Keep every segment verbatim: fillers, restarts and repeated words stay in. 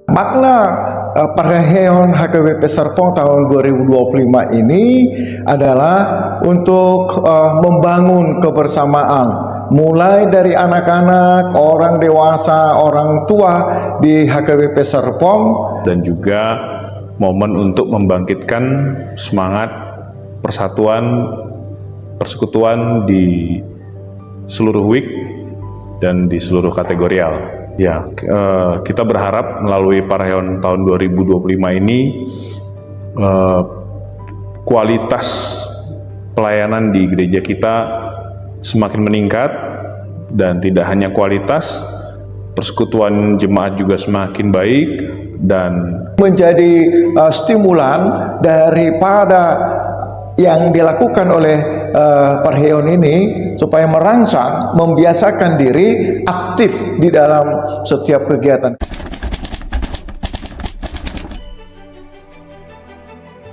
Makna, eh, parheheon H K B P Serpong tahun dua ribu dua puluh lima ini adalah untuk, eh, membangun kebersamaan, mulai dari anak-anak, orang dewasa, orang tua di H K B P Serpong. Dan juga momen untuk membangkitkan semangat persatuan, persekutuan di seluruh wik dan di seluruh kategorial. Ya, eh, kita berharap melalui parheheon tahun dua ribu dua puluh lima ini, eh, kualitas pelayanan di gereja kita semakin meningkat, dan tidak hanya kualitas, persekutuan jemaat juga semakin baik, dan menjadi, eh, stimulan daripada yang dilakukan oleh, eh, parheheon ini supaya merangsang, membiasakan diri aktif di dalam setiap kegiatan.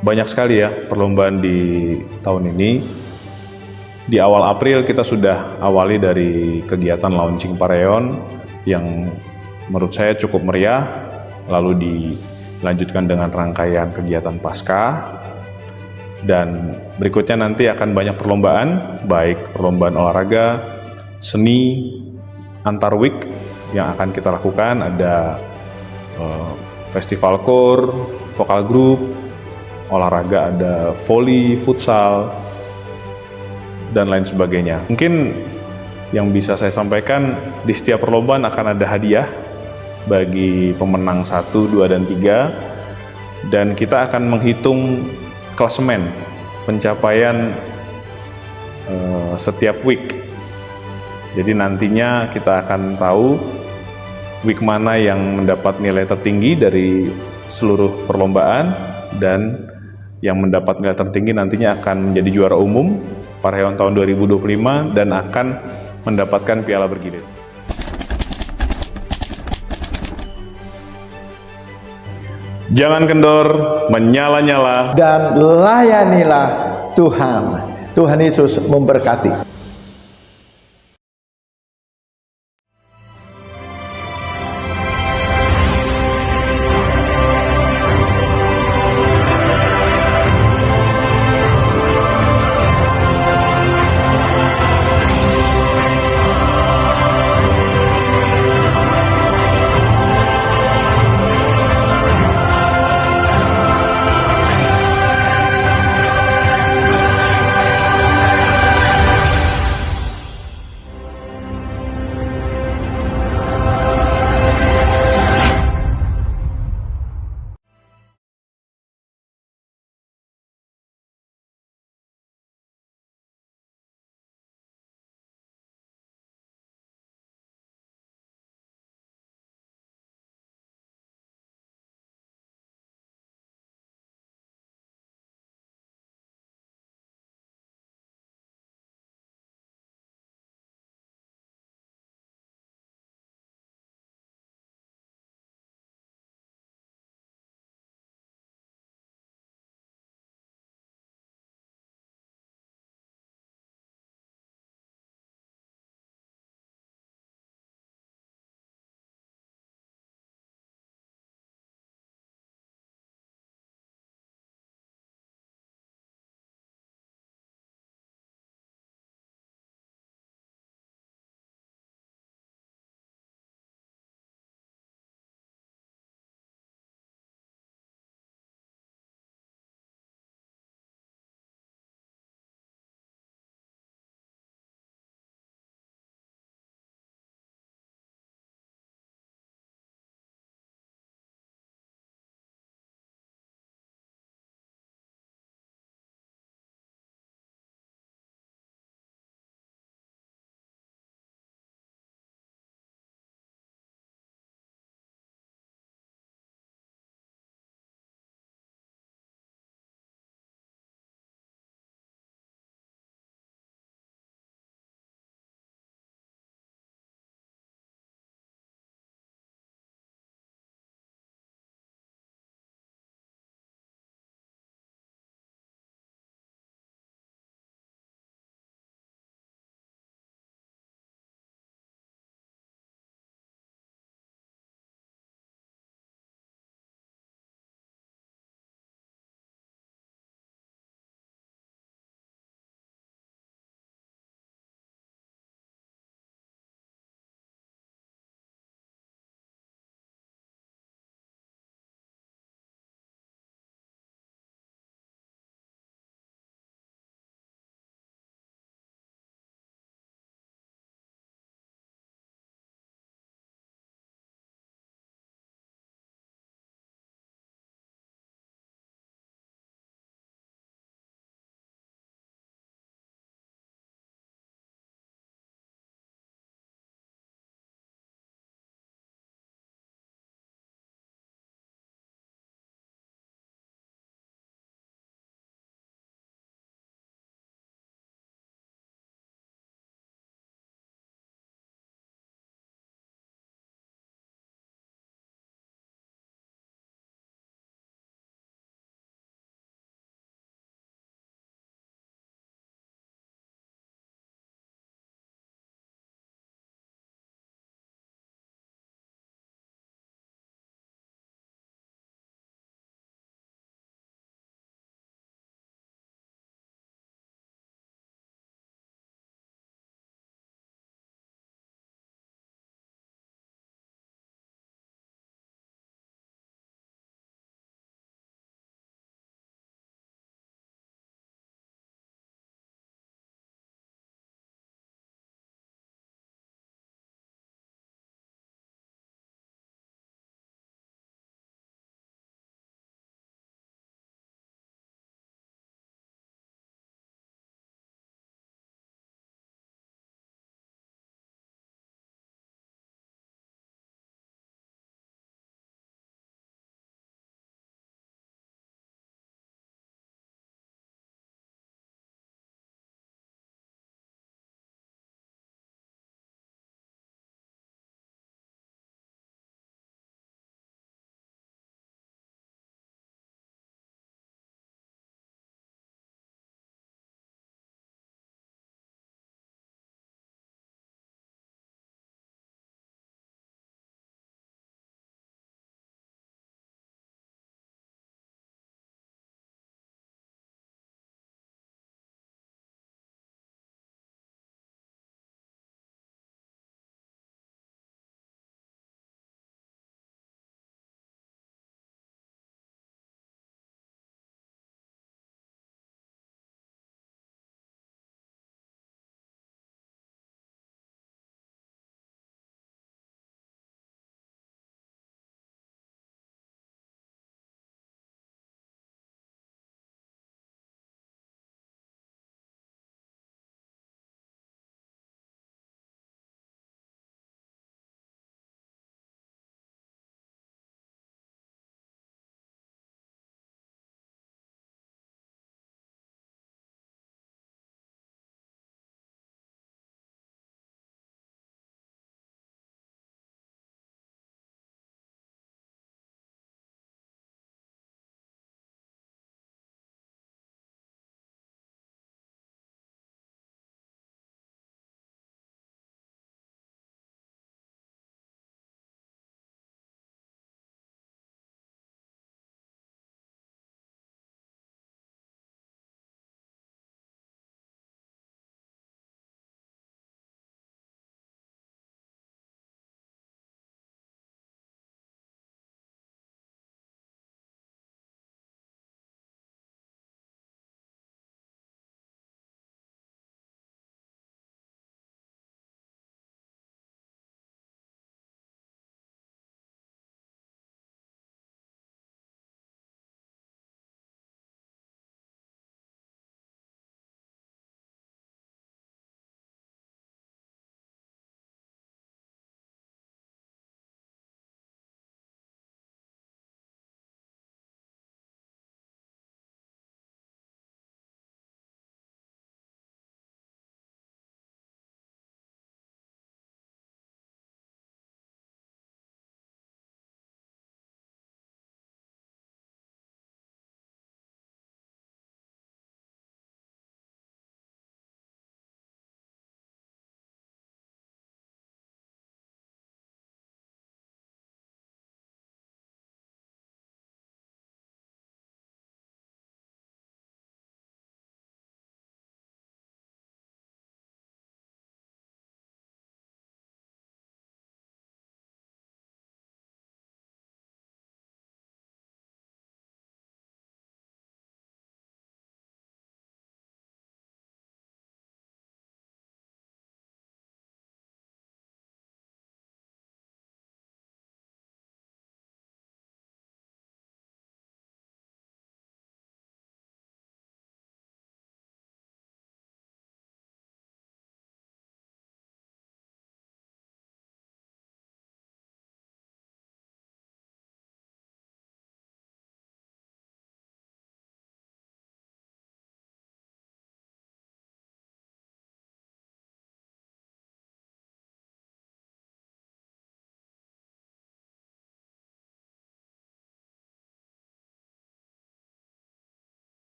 Banyak sekali ya perlombaan di tahun ini. Di awal April kita sudah awali dari kegiatan launching parheheon yang menurut saya cukup meriah, lalu dilanjutkan dengan rangkaian kegiatan Paskah, dan berikutnya nanti akan banyak perlombaan, baik perlombaan olahraga, seni, antar wik yang akan kita lakukan, ada, eh, festival koor, vokal group, olahraga ada voli, futsal, dan lain sebagainya. Mungkin yang bisa saya sampaikan, di setiap perlombaan akan ada hadiah bagi pemenang satu, dua, dan tiga. Dan kita akan menghitung klasemen pencapaian, eh, setiap wik. Jadi nantinya kita akan tahu wik mana yang mendapat nilai tertinggi dari seluruh perlombaan, dan yang mendapat nilai tertinggi nantinya akan menjadi juara umum parheheon tahun dua ribu dua puluh lima dan akan mendapatkan piala bergilir. Jangan kendor, menyala-nyala. Dan layanilah Tuhan. Tuhan Yesus memberkati.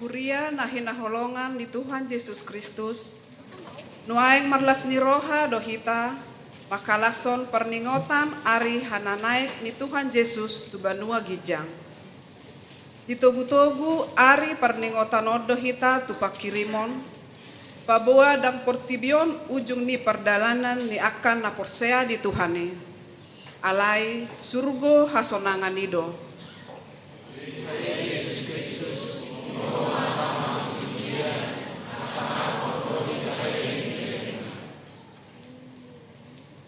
Huria na hinaholongan ni Tuhan Jesus Kristus, nuaeng marlas ni roha do hita mangkalashon parningotan ari hananaek ni Tuhan Jesus tu banua ginjang. Ditogutogu ari parningotan on do hita tu panghirimon, paboa ndang portibi on ujung ni pardalanan ni angka na porsea di Tuhan i. Alai surgo hasonangan i do.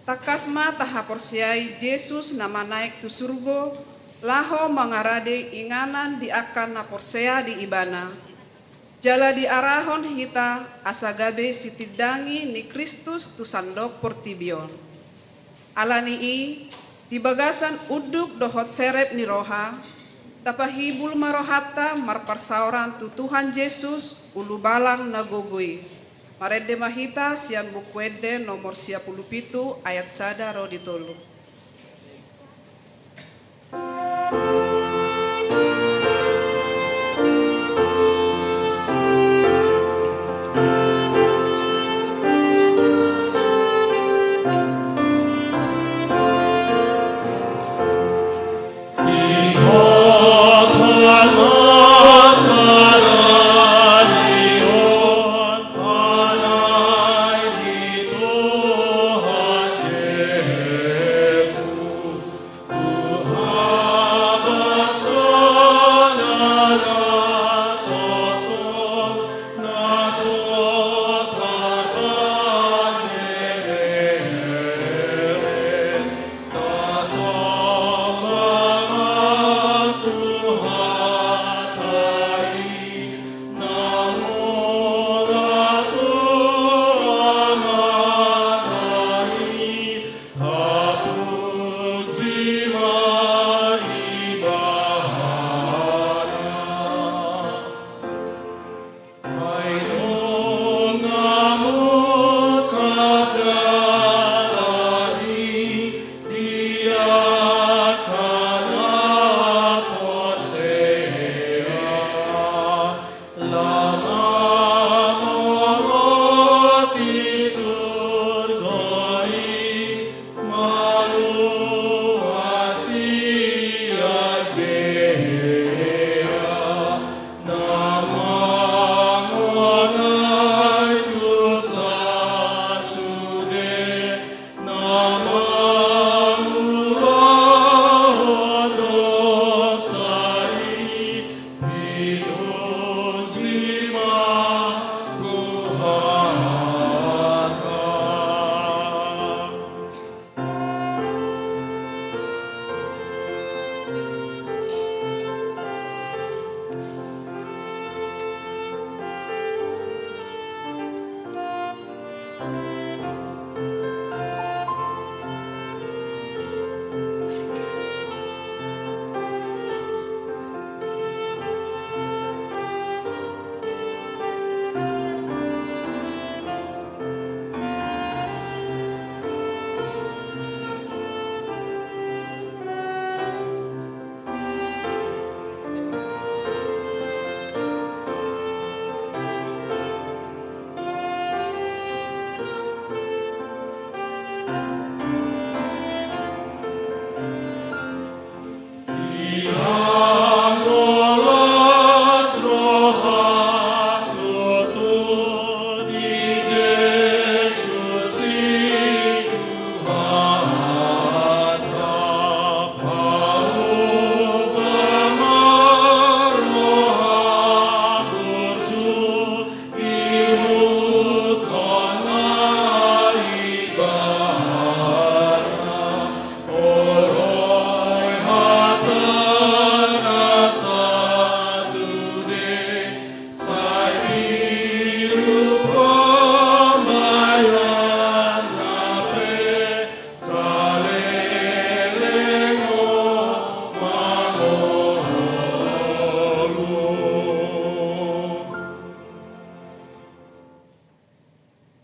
Tangkas ma tahaporseai Jesus na manaek tu surgo, laho mangarade inganan di angka na porsea di Ibana. Jala diarahon hita asa gabe sitindangi ni Kristus tu sandok portibi on. Ala ni i, di bagasan unduk dohot serep ni roha, tapahibul ma rohanta marparsaoran tu Tuhan Jesus, ulubalang na gogo i. Marende ma hita sian Buku Ende nomor sia pulu pitu ayat sada ro di tolu.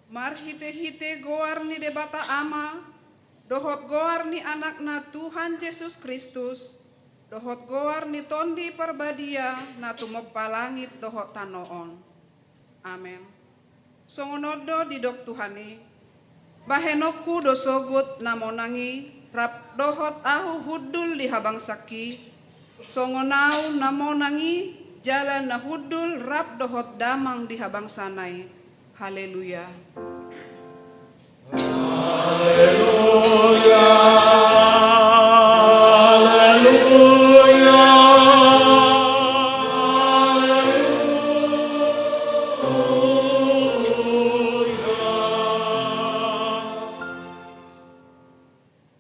Marhitehite goar ni Debata Ama, dohot goar ni Anakna Tuhan Jesus Kristus, dohot goar ni Tondi Parbadia na tumompa langit dohot tano on. Amen. Songon on do didok Tuhan i: Bahenonku do sogot na monang i rap dohot ahu hundul di habangsangki, songon ahu na monang i jala na hundul rap dohot damang di habangsana i. Haleluya. Haleluya. Haleluya.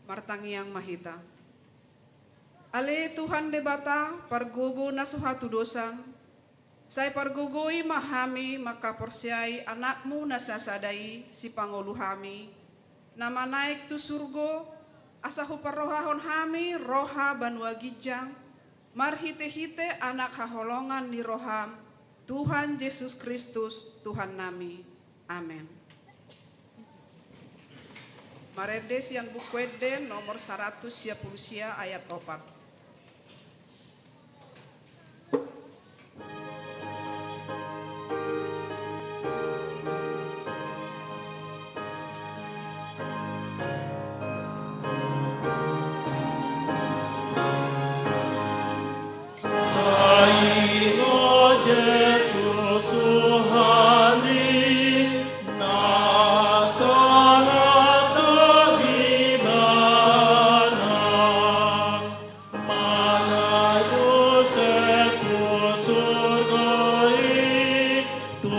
Martangiang ma hita. Ale Tuhan Debata, pargogo na so hatudosan, sai pargogoi ma hami mangkaporseai Anakmu na sasada i, sipangolu hami, na manaek tu surgo, asa huparrohahon hami roha banua ginjang, marhitehite Anak haholongan ni roham, Tuhan Jesus Kristus, Tuhannami. Amen. Marende sian Buku Ende nomor saratus sia pulu sia, ayat opat. Sai ro Jesus Tuhan i, na sangap do ibana, manaek Josep tu surgo i, tu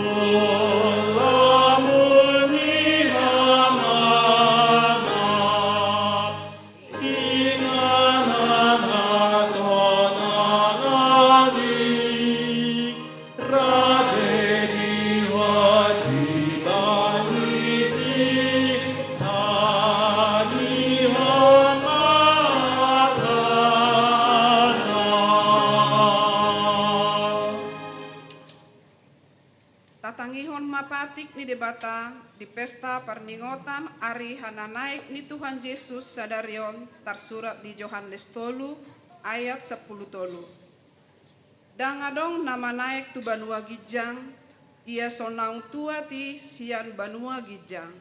lambung ni Amana. Inganan hasonangan i, rade di huampang ni sitangiangan. Tatangihon ma patik ni Debata di pesta parningotan ari hananaek ni Tuhan Jesus sadari on, tarsurat di Johannes tolu ayat sampulu tolu. Ndang adong na manaek tu banua ginjang, ia so naung tuat i sian banua ginjang.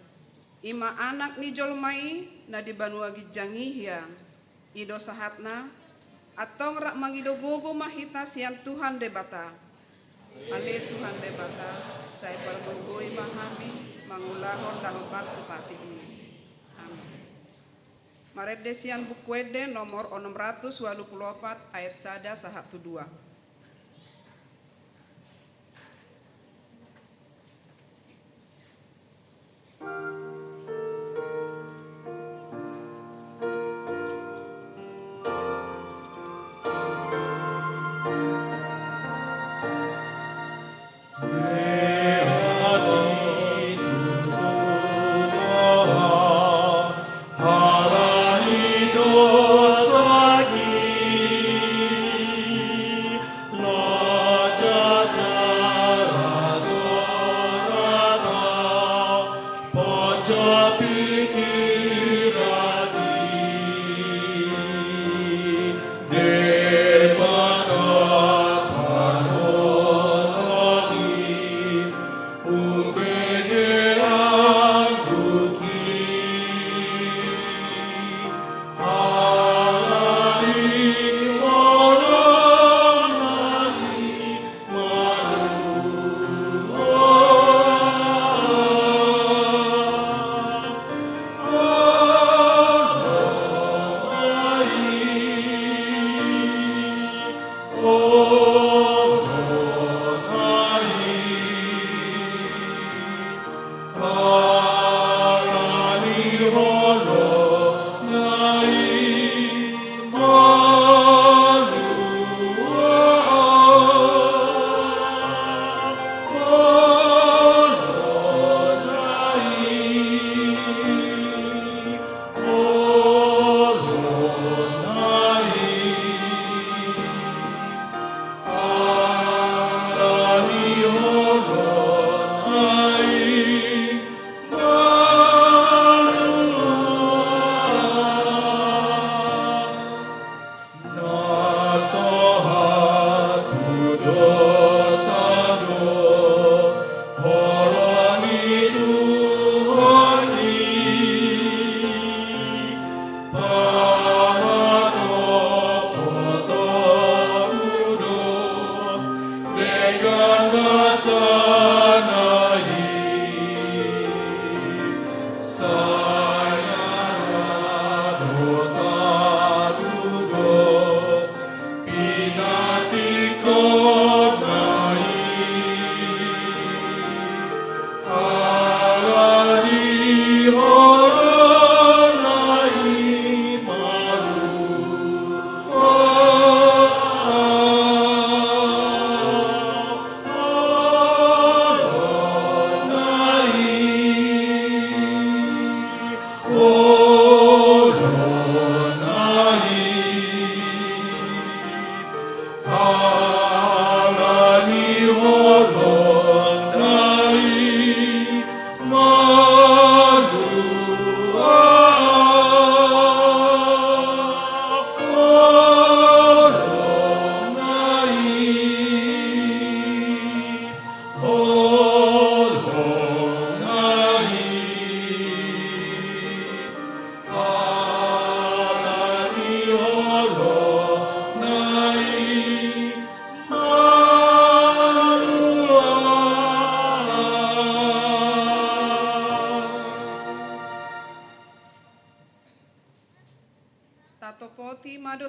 I ma Anak ni jolma i na di banua ginjang i hian. I do sahatna. Antong rap mangido gogo ma hita sian Tuhan Debata. Ale Tuhan Debata, sai pargogoi ma hami mangulahon na hombar tu patikmi. Amen. Marende sian Buku Ende nomor onom ratus ualu pulu opat, ayat sada sahat tu dua.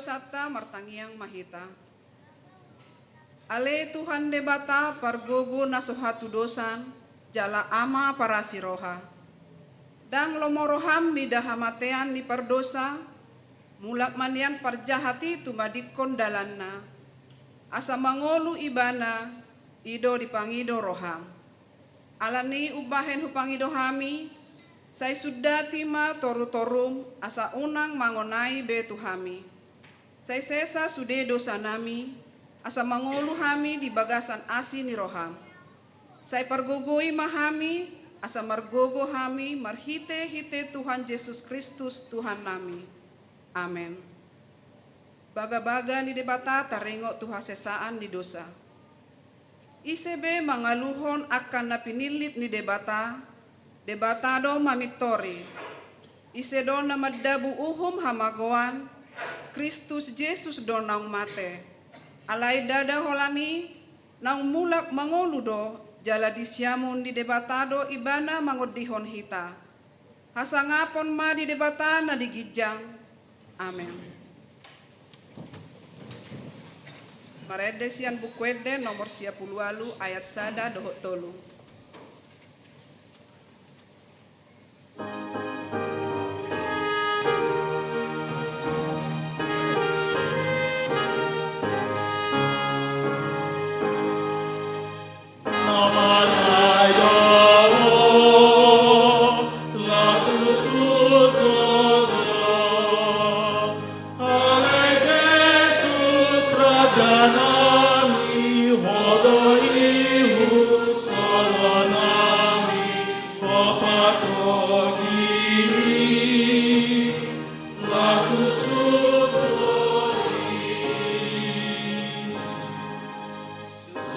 Santa, martangiang ma hita. Ale Tuhan Debata, pargogo na so hatudosan, jala Ama parasi roha. Ndang lomo roham mida hamatean ni pardosa, mulak ma nian parjahat i tumadingkon dalanna. Asa mangolu ibana, i do dipangido roham. Alani i umbahen hupangido hami, sai sundati ma torutorum, asa unang mangonai be tu hami. Sai sesa sude dosanami, asa mangolu hami di bagasan asi ni roham. Sai pargogoi ma hami, asa margogo hami marhitehite Tuhan Jesus Kristus Tuhannami. Amen. Bagabaga ni Debata taringot tu hasesaan ni dosa. Ise be mangaluhon angka na pinillit ni Debata, Debata do mamintori. Ise do na mandabu uhum hamagoan, Kristus Jesus do naung mate. Alai ndada holan i, naung mulak mangolu do, jala di siamun ni Debata do ibana mangondihon hita. Hasangapon ma di Debata na di ginjang. Amen. Marende sian Buku Ende nomor sia pulu ualu ayat sada dohot tolu.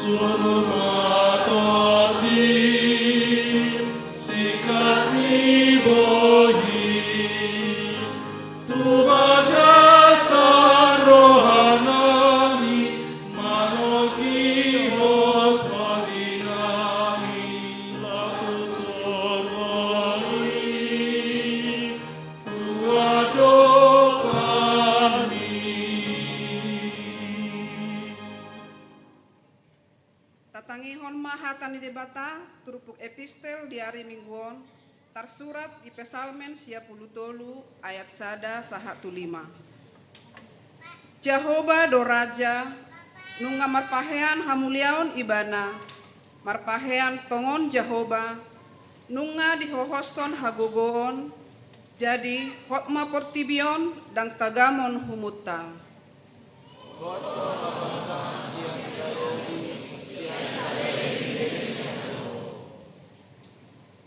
Sunu ma tondi singkat ni bohi tu bagasan rohanami manogihon tondinami laho tu surgo i tu adopanmi. Tatangihon ma hata ni Debata, turpuk epistel di ari Minggu on, tarsurat di Psalmen sia pulu tolu ayat sada sahat tu lima. Jahowa do Raja, nunga marpahean hamuliaon Ibana, marpahean tongon Jahowa, nunga dihohoshon hagogoon, jadi hot ma portibi on ndang tagamon humuntal.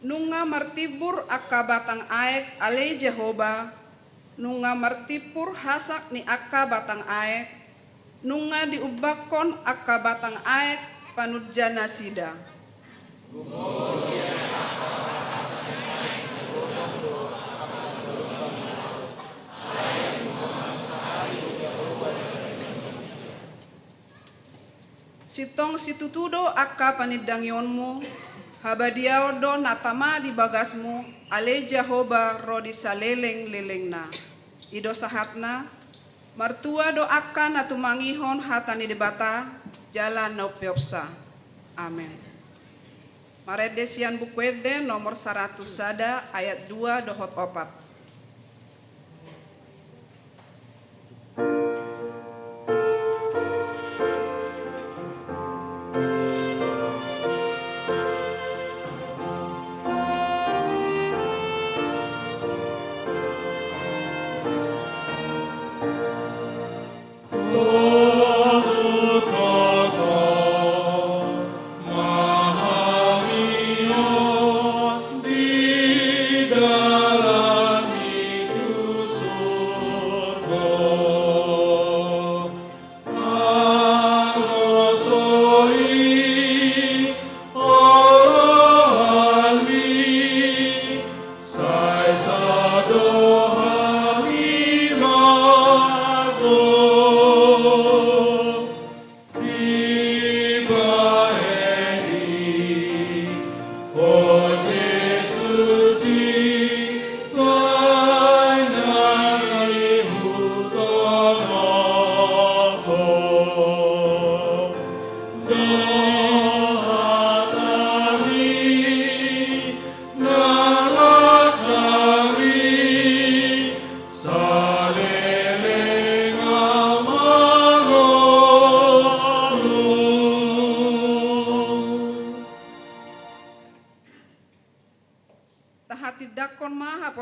Nunga martimbur angka batang aek ale Jahowa, nunga martimbur hasak ni angka batang aek, nunga diumbakkon angka batang aek panunjanasida. Sintong situtu do angka panindangionmu, habadiaon do na tama di bagasmu, ale Jahowa ro di salelenglelengna. I do sahatna, martua do angka na tumangihon hata ni Debata, jala na umpeopsa. Amen. Marende sian Buku Ende nomor saratus sada ayat dua dohot opat.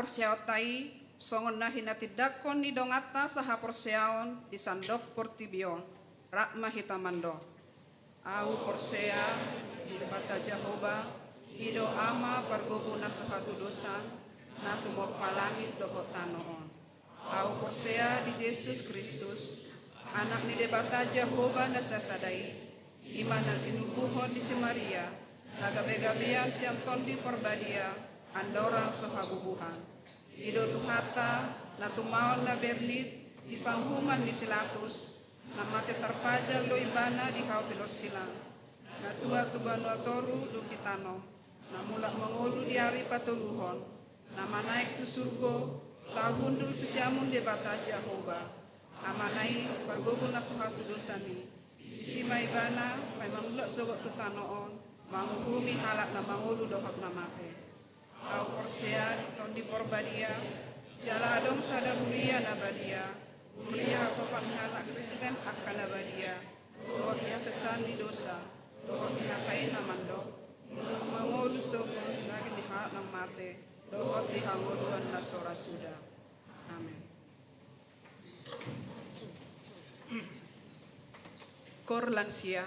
haporseaonta i, songon na hinatindangkon ni donganta sahaporseaon di sandok portibi on, rap ma hita mandok. Ahu porsea di Debata Jahowa, i do Ama pargogo na so hatudosan, na tumompa langit dohot tano on. Ahu porsea di Jesus Kristus, Anak ni Debata Jahowa na sasada i, i ma na tinubuhon ni si Maria, na gabegabean sian Tondi Parbadia, andorang so habubuhan. I do Tuhanta, na tumaon na bernit di panguhuman ni si Latus, na mate tarpajal do Ibana di hau pinorsilang, na tua tu banua toru dung ditanom, na mulak mangolu di ari patoluhon, na manaek tu surgo, laho hundul tu siamun Debata Jahowa, Amana i pargogo na so hatudosan i. Disi ma Ibana paima mulak sogot tu tano on, manguhumi halak na mangolu dohot na mate. Ahu porsea di Tondi Parbadia, jala adong sada huria na badia, huria hatopan ni halak Kristen angka na badia, dohot di hasesaan ni dosa, dohot di hata i na mandok, mulak mangolu sogot nangkin di halak na mate, dohot di hangoluan na so ra suda. Amen. Koor lansia.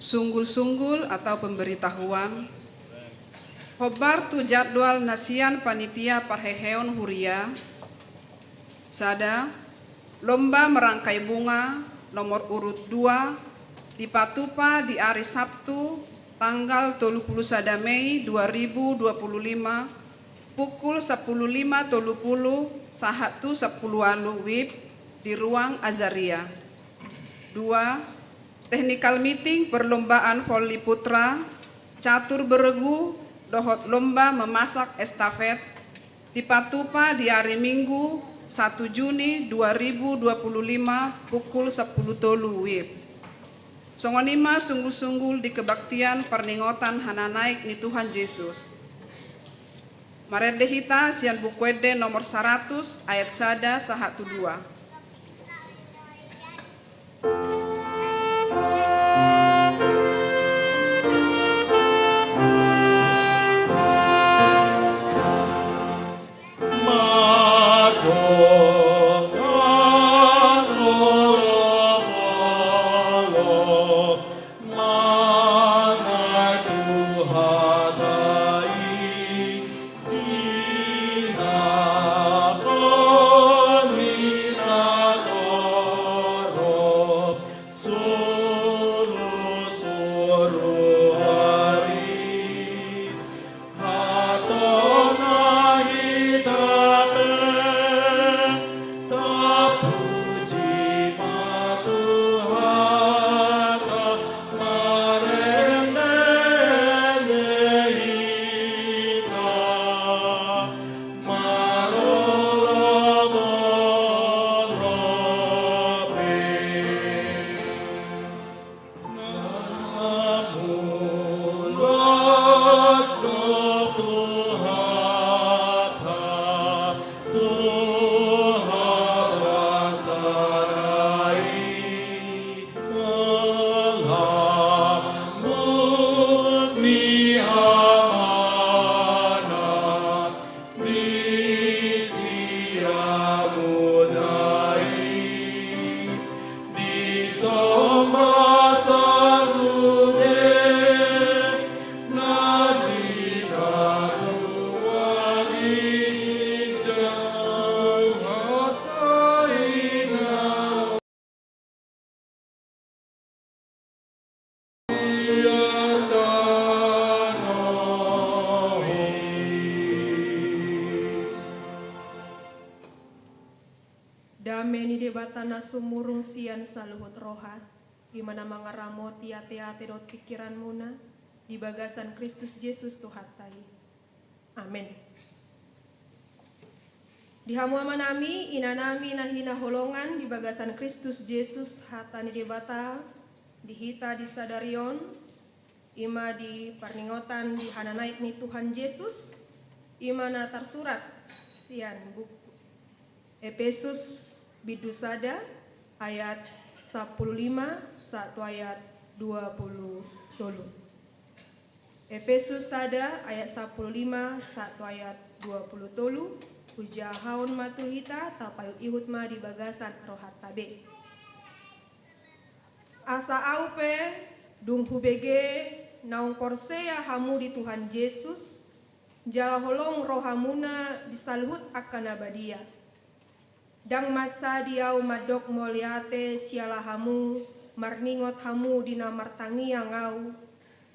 Sunggul-sunggul atau pemberitahuan. Hombar tu jadwal na sian panitia parheheon huria. Sada, lomba merangkai bunga nomor urut dua dipatupa di ari Sabtu tanggal tolu pulu sada Mei dua ribu dua pulu lima, pukul sampulu lima tolu pulu sahat tu sampulu ualu wib di ruang Azaria. Dua, technical meeting perlombaan voli putra, catur beregu, dohot lomba memasak estafet dipatupa di ari Minggu satu Juni dua ribu dua pulu lima pukul sampulu tolu wib. Songon i ma sunggul-sunggul di kebaktian parningotan hananaek ni Tuhan Jesus. Marende hita sian Buku Ende nomor saratus ayat sada sahat tu dua. Dame ni Debata na sumurung sian saluhut roha, i ma na mangaramoti ateate dohot pingkiranmuna di bagasan Kristus Jesus Tuhanta i. Amen. Di hamu amanami, inanami na hinaholongan di bagasan Kristus Jesus, hata ni Debata di hita di sadari on, i ma di parningotan di hananaek ni Tuhan Jesus, i ma na tarsurat sian buku Epesus bindu sada ayat sampulu lima sahat tu ayat dua pulu tolu. Epesus sada ayat sampulu lima sahat tu ayat dua pulu tolu. Hujahaon ma tu hita, tapaihut-ihut ma di bagasan rohanta be. Asa ahu pe, dung hubege naung porsea hamu di Tuhan Jesus, jala holong rohamuna di saluhut angka na badia. Ndang mansadi ahu mandok mauliate siala hamu, marningot hamu di na martangiang ahu,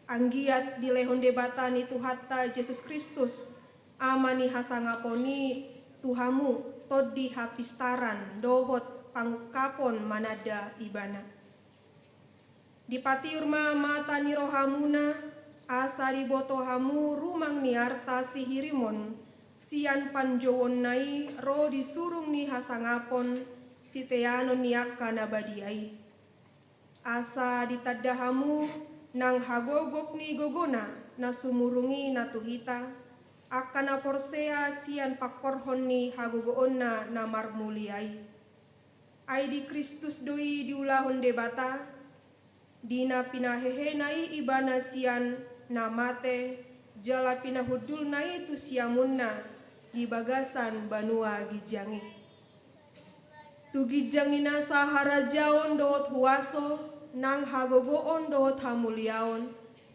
anggiat dilehon Debata ni Tuhanta Jesus Kristus, Ama ni hasangapon i, tu hamu tondi hapistaran dohot pangungkapon mananda Ibana. Dipatiur ma mata ni rohamuna, asa diboto hamu rumang ni arta sihirimon, sian panjouonna i ro di surung ni hasangapon siteanon ni angka na badia i. Asa ditanda hamu nang hagogok ni gogona na sumurung i na tu hita, angka na porsea sian pangkorhon ni hagogoonna na marmulia i. Ai di Kristus do i diulahon Debata, di na pinahehena i Ibana sian na mate, jala pinahundulna i tu siamunna di bagasan banua ginjang i. Tu ginjang i nasa harajaon dohot huaso, nang hagogoon dohot hamuliaon,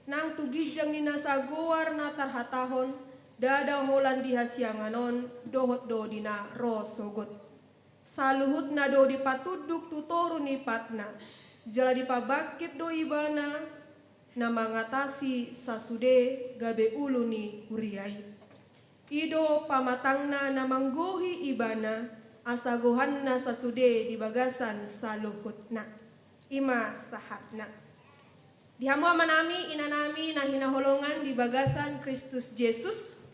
nang tu ginjang ni nasa goar na tarhatahon, ndada holan di hasiangan on, dohot do di na ro sogot. Saluhutna do dipatunduk tu toru ni patna, jala dipabangkit do ibana, na mangatasi sasude gabe ulu ni huria i. I do pamatangna na manggohi ibana, asa gohanna sasude di bagasan saluhutna. I ma sahatna. Di hamu amanami, inanami, na hinaholongan di bagasan Kristus Jesus,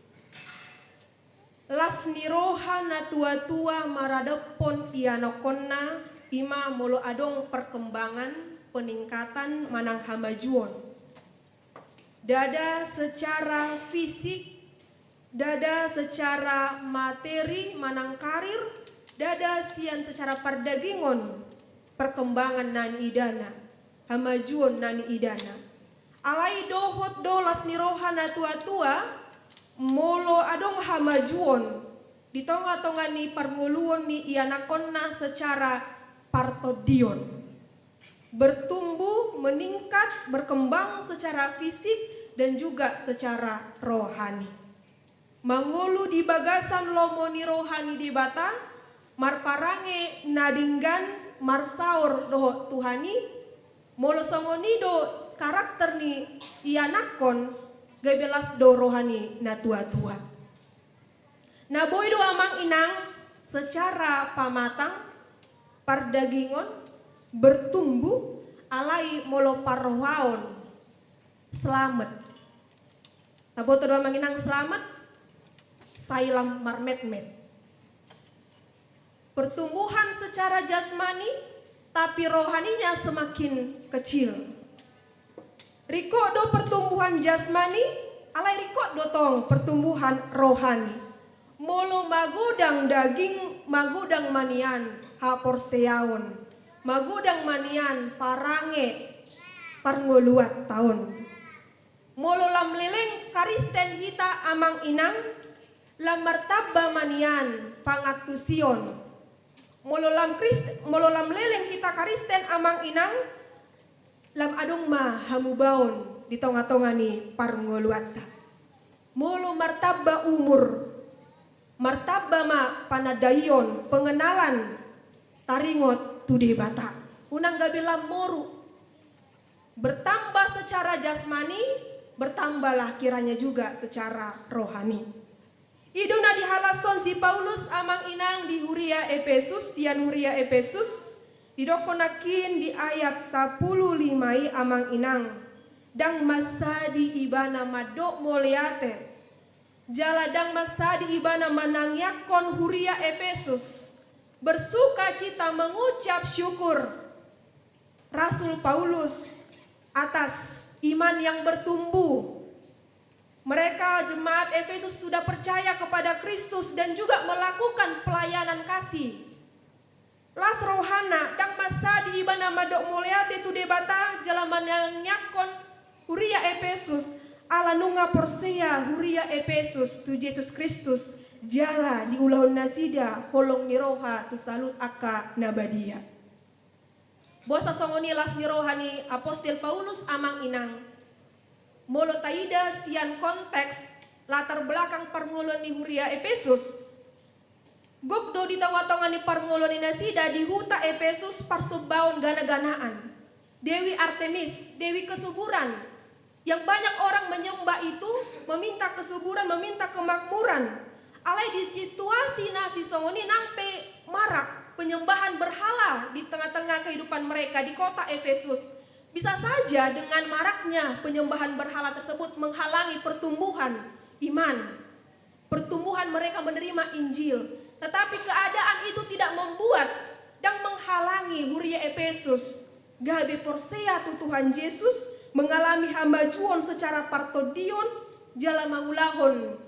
las ni roha natuatua maradophon ianakkonna, i ma molo adong perkembangan, peningkatan manang hamajuon. Ndada secara fisik, ndada secara materi manang karir, ndada sian secara pardagingon perkembangan na niidana, hamajuon na niidana. Alai dohot do las ni roha natuatua, molo adong hamajuon di tongatonga ni parngoluon ni ianakkonna secara partondion. Bertumbuh, meningkat, berkembang secara fisik dan juga secara rohani. Mangolu di bagasan lomo ni roha ni Debata, marparange na denggan marsaor dohot Tuhan i, molo songon i do karakter ni ianakkon, gabe las do roha ni natuatua. Na boi do amang inang secara pamatang, pardagingon, bertumbuh, alai molo parrohaon, selamat. Taboto do amang inang selamat, sai lam marmetmet. Pertumbuhan secara jasmani, tapi rohaninya semakin kecil. Ringkot do pertumbuhan jasmani, alai ringkot do tong pertumbuhan rohani. Molo magodang daging, magodang ma nian haporseaon, magodang ma nian parange parngoluanta on. Molo lam leleng Karisten hita amang inang, lam martamba ma nian pangantusion. Molo lam Krist-, molo lam leleng hita Karisten amang inang, lam adong ma hamubaon di tongatonga ni parngoluanta. Molo martamba umur, martamba ma panandaion, pengenalan, taringot tu Debata. Unang gabe lam moru. Bertambah secara jasmani, bertambahlah kiranya juga secara rohani. I do na dihalashon si Paulus amang inang di huria Epesus, sian huria Epesus, didokkon nangkin di ayat sapuluh lima i amang inang, ndang mansadi ibana mandok mauliate, jala ndang mansadi ibana manangiangkon huria Epesus bersukacita mengucap syukur. Rasul Paulus atas iman yang bertumbuh. Mereka jemaat Efesus sudah percaya kepada Kristus dan juga melakukan pelayanan kasih. Las rohana, ndang mansadi ibana mandok mauliate tu Debata jala manangiangkon huria Epesus, ala nunga porsea huria Epesus tu Jesus Kristus, jala diulahon nasida holong ni roha tu saluhut angka na badia. Boasa songon i las ni roha ni Apostel Paulus amang inang? Molo taida sian konteks latar belakang parngoluon ni huria Epesus, gok do di tongatonga ni parngoluon ni nasida di huta Epesus parsombaon ganaganaan, Dewi Artemis, dewi kesuburan, yang banyak orang menyembah itu, meminta kesuburan, meminta kemakmuran. Alai di situasi na sisongon i nang pe marak penyembahan berhala di tengah-tengah kehidupan mereka di kota Efesus. Bisa saja dengan maraknya penyembahan berhala tersebut menghalangi pertumbuhan iman, pertumbuhan mereka menerima Injil. Tetapi keadaan itu tidak membuat dan menghalangi huria Epesus gabe porsea tu Tuhan Jesus, mengalami hamajuon secara partondion, jala mangulahon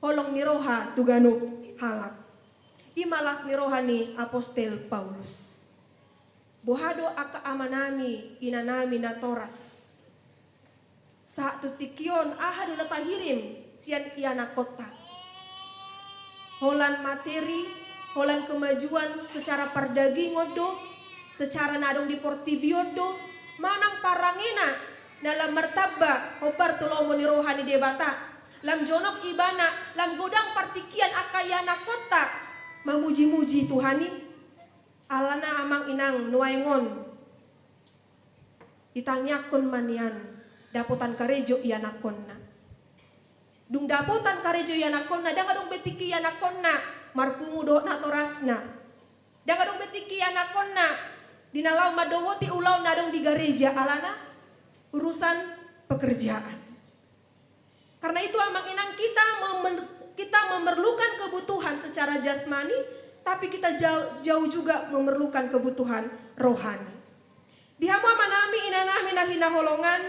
holong ni roha tu ganup halak. I ma las ni roha ni Apostel Paulus. Boha do angka amanami, inanami natoras? Sahat tu tingki on, aha do na tahirim sian ianakkonta? Holan materi, holan kemajuan secara pardagingon do, secara na adong di portibi on do, manang parangena na lam martamba hombar tu lomo ni roha ni Debata. Lam jonok ibana, lam godang partingkian angka ianakkonta mamuji-muji Tuhan i. Alana amang inang nuaeng on ditangiangkon ma nian dapotan karejo ianakkonna. Dung dapotan karejo ianakkonna, ndang adong be tingki ianakkonna marpungu dohot natorasna. Ndang adong be tingki ianakkonna di na laho mandohoti ulaon na adong di gareja alana urusan pekerjaan. Karena itu amang inang, kita memer-, kita memerlukan kebutuhan secara jasmani, tapi kita jauh, jauh juga memerlukan kebutuhan rohani. Di hamu amanami inanami na hinaholongan,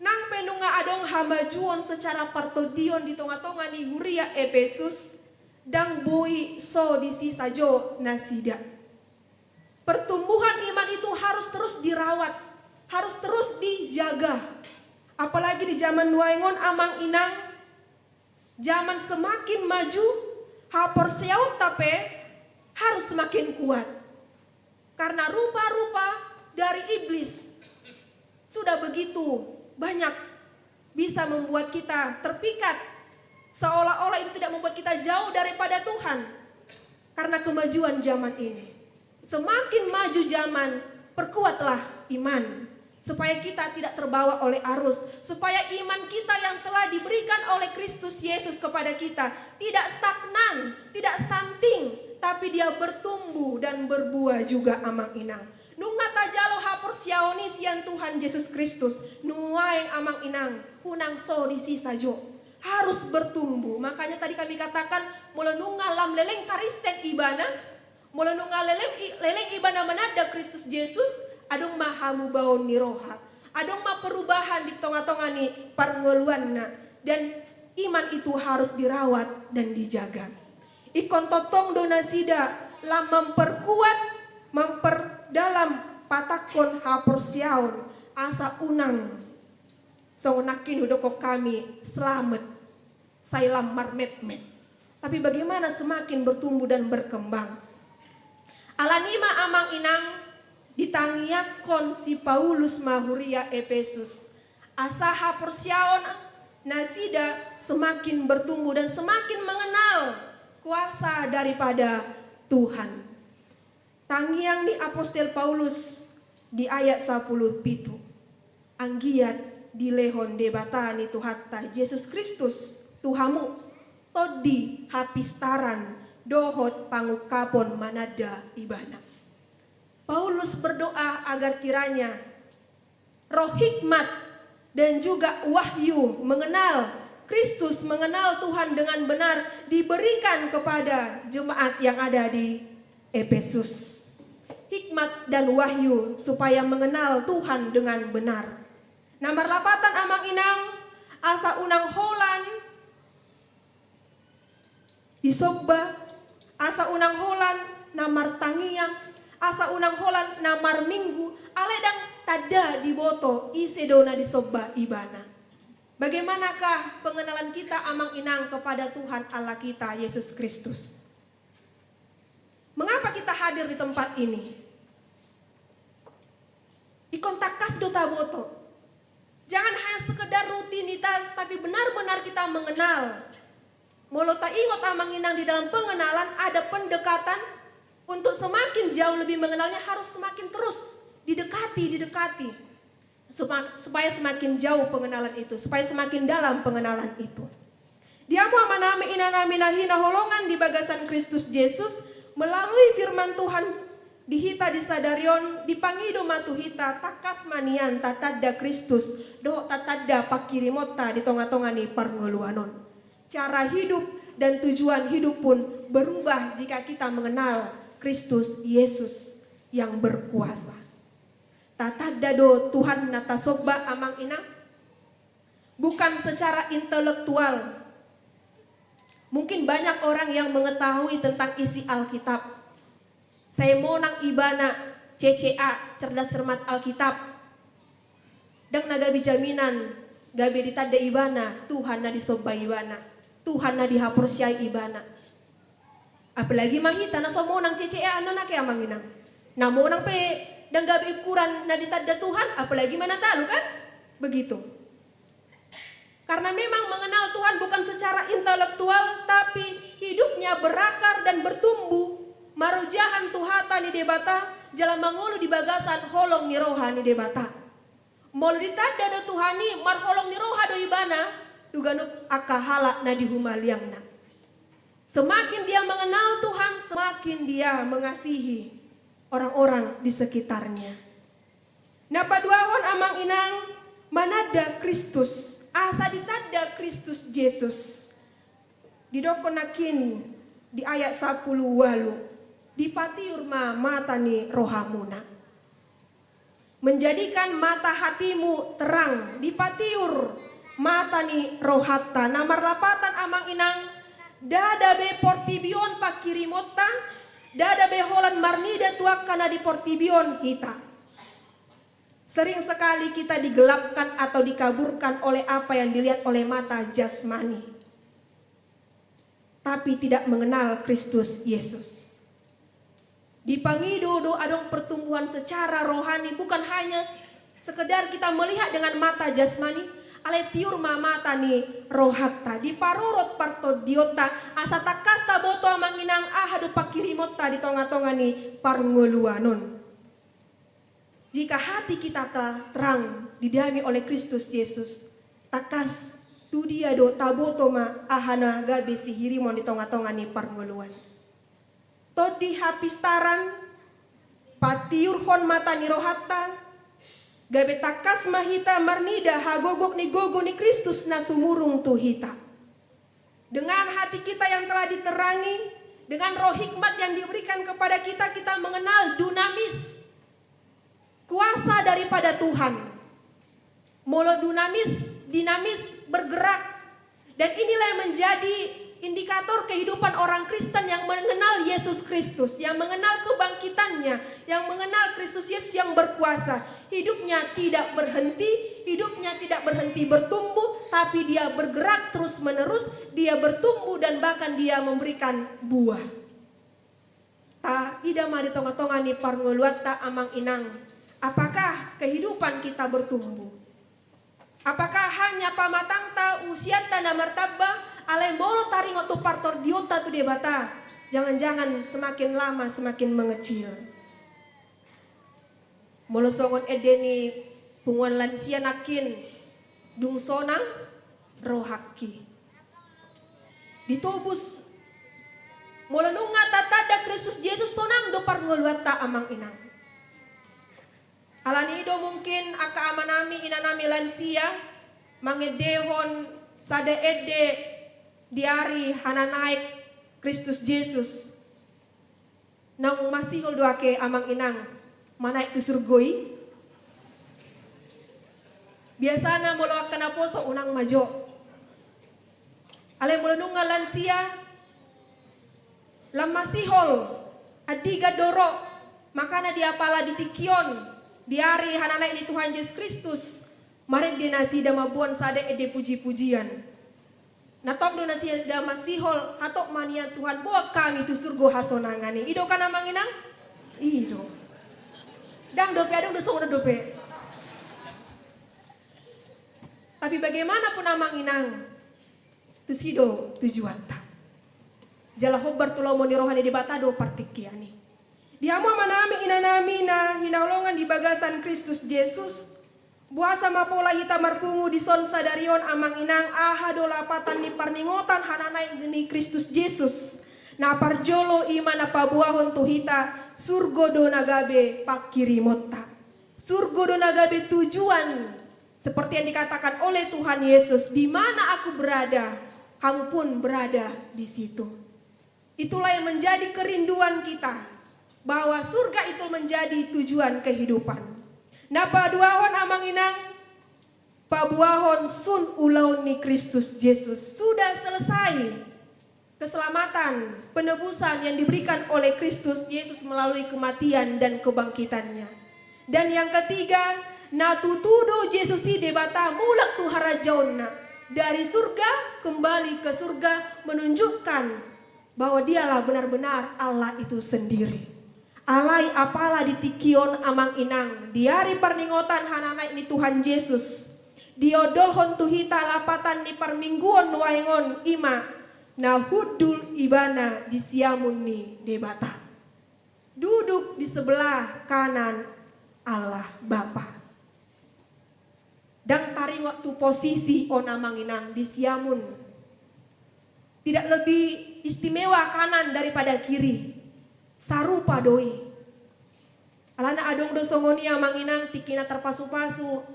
nang pe nunga adong hamajuon secara partondion di tonga-tonga ni huria Epesus, ndang boi so disi sajo nasida. Pertumbuhan iman itu harus terus dirawat, harus terus dijaga. Apalagi di zaman nuaeng on amang inang, zaman semakin maju, haporseaonta pe harus semakin kuat. Karena rupa-rupa dari iblis sudah begitu banyak bisa membuat kita terpikat, seolah-olah itu tidak membuat kita jauh daripada Tuhan. Karena kemajuan zaman ini. Semakin maju zaman, perkuatlah iman, supaya kita tidak terbawa oleh arus, supaya iman kita yang telah diberikan oleh Kristus Yesus kepada kita tidak stagnan, tidak stunting, tapi dia bertumbuh dan berbuah juga amang inang. Nunga tajalo haporseaon i sian Tuhan Jesus Kristus, nuaeng amang inang, unang so disi sajo. Harus bertumbuh. Makanya tadi kami katakan, molo nunga lam leleng Kristen ibana, molo nunga leleng i-, leleng ibana mananda Kristus Jesus, adong ma hamubaon ni roha. Adong ma perubahan di tonga-tonga ni parngoluanna. Dan iman itu harus dirawat dan dijaga. Ingkon tongtong do nasida lam memperkuat, memperdalam patakkon haporseaon, asa unang songon nangkin hudokkon hami selamat, sai lam marmetmet. Tapi bagaimana semakin bertumbuh dan berkembang? Alani i ma amang inang ditangiangkon si Paulus ma huria Epesus. Asa haporseaon nasida semakin bertumbuh dan semakin mengenal kuasa daripada Tuhan. Tangiang ni Apostel Paulus di ayat sapuluh pitu. Anggiat dilehon Debata ni Tuhanta Jesus Kristus tu hamu tondi hapistaran dohot pangungkapon mananda ibana. Paulus berdoa agar kiranya roh hikmat dan juga wahyu mengenal Kristus, mengenal Tuhan dengan benar diberikan kepada jemaat yang ada di Epesus. Hikmat dan wahyu supaya mengenal Tuhan dengan benar. Na marlapatan amang inang, asa unang holan disomba, asa unang holan na martangiang, asa unang holan na marminggu, alai ndang tanda diboto ise do na disomba ibana. Bagaimanakah pengenalan kita amang inang kepada Tuhan Allah kita Yesus Kristus? Mengapa kita hadir di tempat ini? Ingkon tangkas do taboto. Jangan hanya sekedar rutinitas, tapi benar-benar kita mengenal. Molo taingot amang inang, di dalam pengenalan ada pendekatan. Untuk semakin jauh lebih mengenalnya, harus semakin terus didekati, didekati. Supa-, supaya semakin jauh pengenalan itu, supaya semakin dalam pengenalan itu. Di hamu amanami inanami na hinaholongan di bagasan Kristus Jesus, melalui firman Tuhan di hita di sadari on, dipangido ma tu hita, tangkas ma nian tatanda Kristus dohot tatanda pangkirimonta di tonga-tonga ni parngoluan on. Cara hidup dan tujuan hidup pun berubah jika kita mengenal Kristus Yesus yang berkuasa. Tatanda do Tuhan na tasomba amang inang? Bukan secara intelektual. Mungkin banyak orang yang mengetahui tentang isi Alkitab. Sai monang ibana C C A, cerdas cermat Alkitab. Ndang na gabe jaminan gabe ditanda ibana Tuhan na disomba ibana, Tuhan na dihaporseai ibana. Apalagi ma hita na so monang C C A annon ake amang inang. Na monang pe Ndang gabe ukuran na ditanda Tuhan, apalagi manatalu, kan? Begitu. Karena memang mengenal Tuhan bukan secara intelektual, tapi hidupnya berakar dan bertumbuh, marojahan tu hata ni Debata, jala mangolu di bagasan holong ni roha ni Debata. Molo ditanda do Tuhan i, marholong ni roha do ibana tu ganup angka halak na di humaliangna. Semakin dia mengenal Tuhan, semakin dia mengasihi orang-orang di sekitarnya. Na paduahon, amang inang, mananda Kristus, asa ditanda Kristus Jesus. Didokkon nangkin di ayat sampulu ualu, dipatiur ma mata ni rohamuna. Menjadikan mata hatimu terang, dipatiur mata ni rohanta. Na marlapatan, amang inang, ndada be portibi on panghirimonta, ndada be holan marnida tu angka na di portibi on hita. Sering sekali kita digelapkan atau dikaburkan oleh apa yang dilihat oleh mata jasmani, tapi tidak mengenal Kristus Yesus. Dipangido do adong pertumbuhan secara rohani, bukan hanya sekedar kita melihat dengan mata jasmani, alai tiur ma mata ni rohanta, diparorot partondionta, asa tangkas taboto, amang inang, aha do panghirimonta di tonga-tonga ni parngoluan on. Jika hati kita telah terang, didamai oleh Kristus Yesus, tangkas tu dia do taboto ma aha na gabe sihirimon di tonga-tonga ni parngoluan. Tondi hapistaran, patiurhon mata ni rohanta, gabe tangkas ma hita marnida hagogok ni gogo ni Kristus na sumurung tu hita. Dengan hati kita yang telah diterangi, dengan roh hikmat yang diberikan kepada kita, kita mengenal dunamis, kuasa daripada Tuhan. Molo dunamis, dinamis, bergerak. Dan inilah yang menjadi indikator kehidupan orang Kristen yang mengenal Yesus Kristus, yang mengenal kebangkitannya, yang mengenal Kristus Yesus yang berkuasa. Hidupnya tidak berhenti, hidupnya tidak berhenti bertumbuh, tapi dia bergerak terus-menerus, dia bertumbuh dan bahkan dia memberikan buah. Taida ma di tonga-tonga ni parngoluanta, amang inang, apakah kehidupan kita bertumbuh? Apakah hanya pamatangta, usianta na martamba, alai molo taringot tu partondionta tu Debata, jangan-jangan semakin lama semakin mengecil? Molo songon ende ni punguan lansia nangkin, dung sonang rohangki. Ditobus. Molo nunga tatanda Kristus Jesus, sonang do parngoluanta, amang inang. Alani i do mungkin angka amanami, inanami lansia mangendehon sada ende di ari hananaek Kristus Jesus. Naung masihol do ake, amang inang, manaek tu surgo i? Biasana molo angka naposo unang ma jo. Alai molo nunga lansia, lam masihol, andigan do ro. Makana di apala di tingki on, di ari hananaek ni Tuhan Jesus Kristus, marende nasida mamboan sada ende puji-pujian. Na tong do nasida masihol, hatop ma nian Tuhan, boan hami tu surgo hasonangan i. I do kan, amang inang? I do. Ndang dope, adong do songon on dope. Tapi bagaimanapun, amang inang, tusi do tujuanta. Jala hombar tu lomo ni roha ni Debata do partingkian i. Di hamu amanami, inanami na hinaholongan di bagasan Kristus Jesus, boasa ma pola hita marpungu dison sadari on, amang inang, aha do lapatan ni parningotan hananaek ni Kristus Jesus? Na parjolo i ma na paboahon tu hita, surgo do na gabe panghirimonta. Surgo do na gabe tujuan. Seperti yang dikatakan oleh Tuhan Yesus, "Di mana Aku berada, kamu pun berada di situ." Itulah yang menjadi kerinduan kita, bahwa surga itu menjadi tujuan kehidupan. Na paduahon, amang inang, paboahon sun ulaon ni Kristus Jesus. Sudah selesai keselamatan, penebusan yang diberikan oleh Kristus Yesus melalui kematian dan kebangkitannya. Dan yang ketiga, na tutu do Jesus i Debata mulak tu harajaonna, dari surga kembali ke surga, menunjukkan bahwa Dialah benar-benar Allah itu sendiri. Alai apala di tingki on amang inang, di ari parningotan hananaek ni Tuhan Jesus, diondolhon tu hita lapatan ni parmingguon nuaeng on, i ma na hundul ibana di siamun ni Debata, duduk di sebelah kanan Allah Bapa. Ndang taringot tu posisi on amang inang di siamun. Tidak lebih istimewa kanan daripada kiri. Sarupa do i. Alana adong do songon i amang inang tingki na tarpasupasu.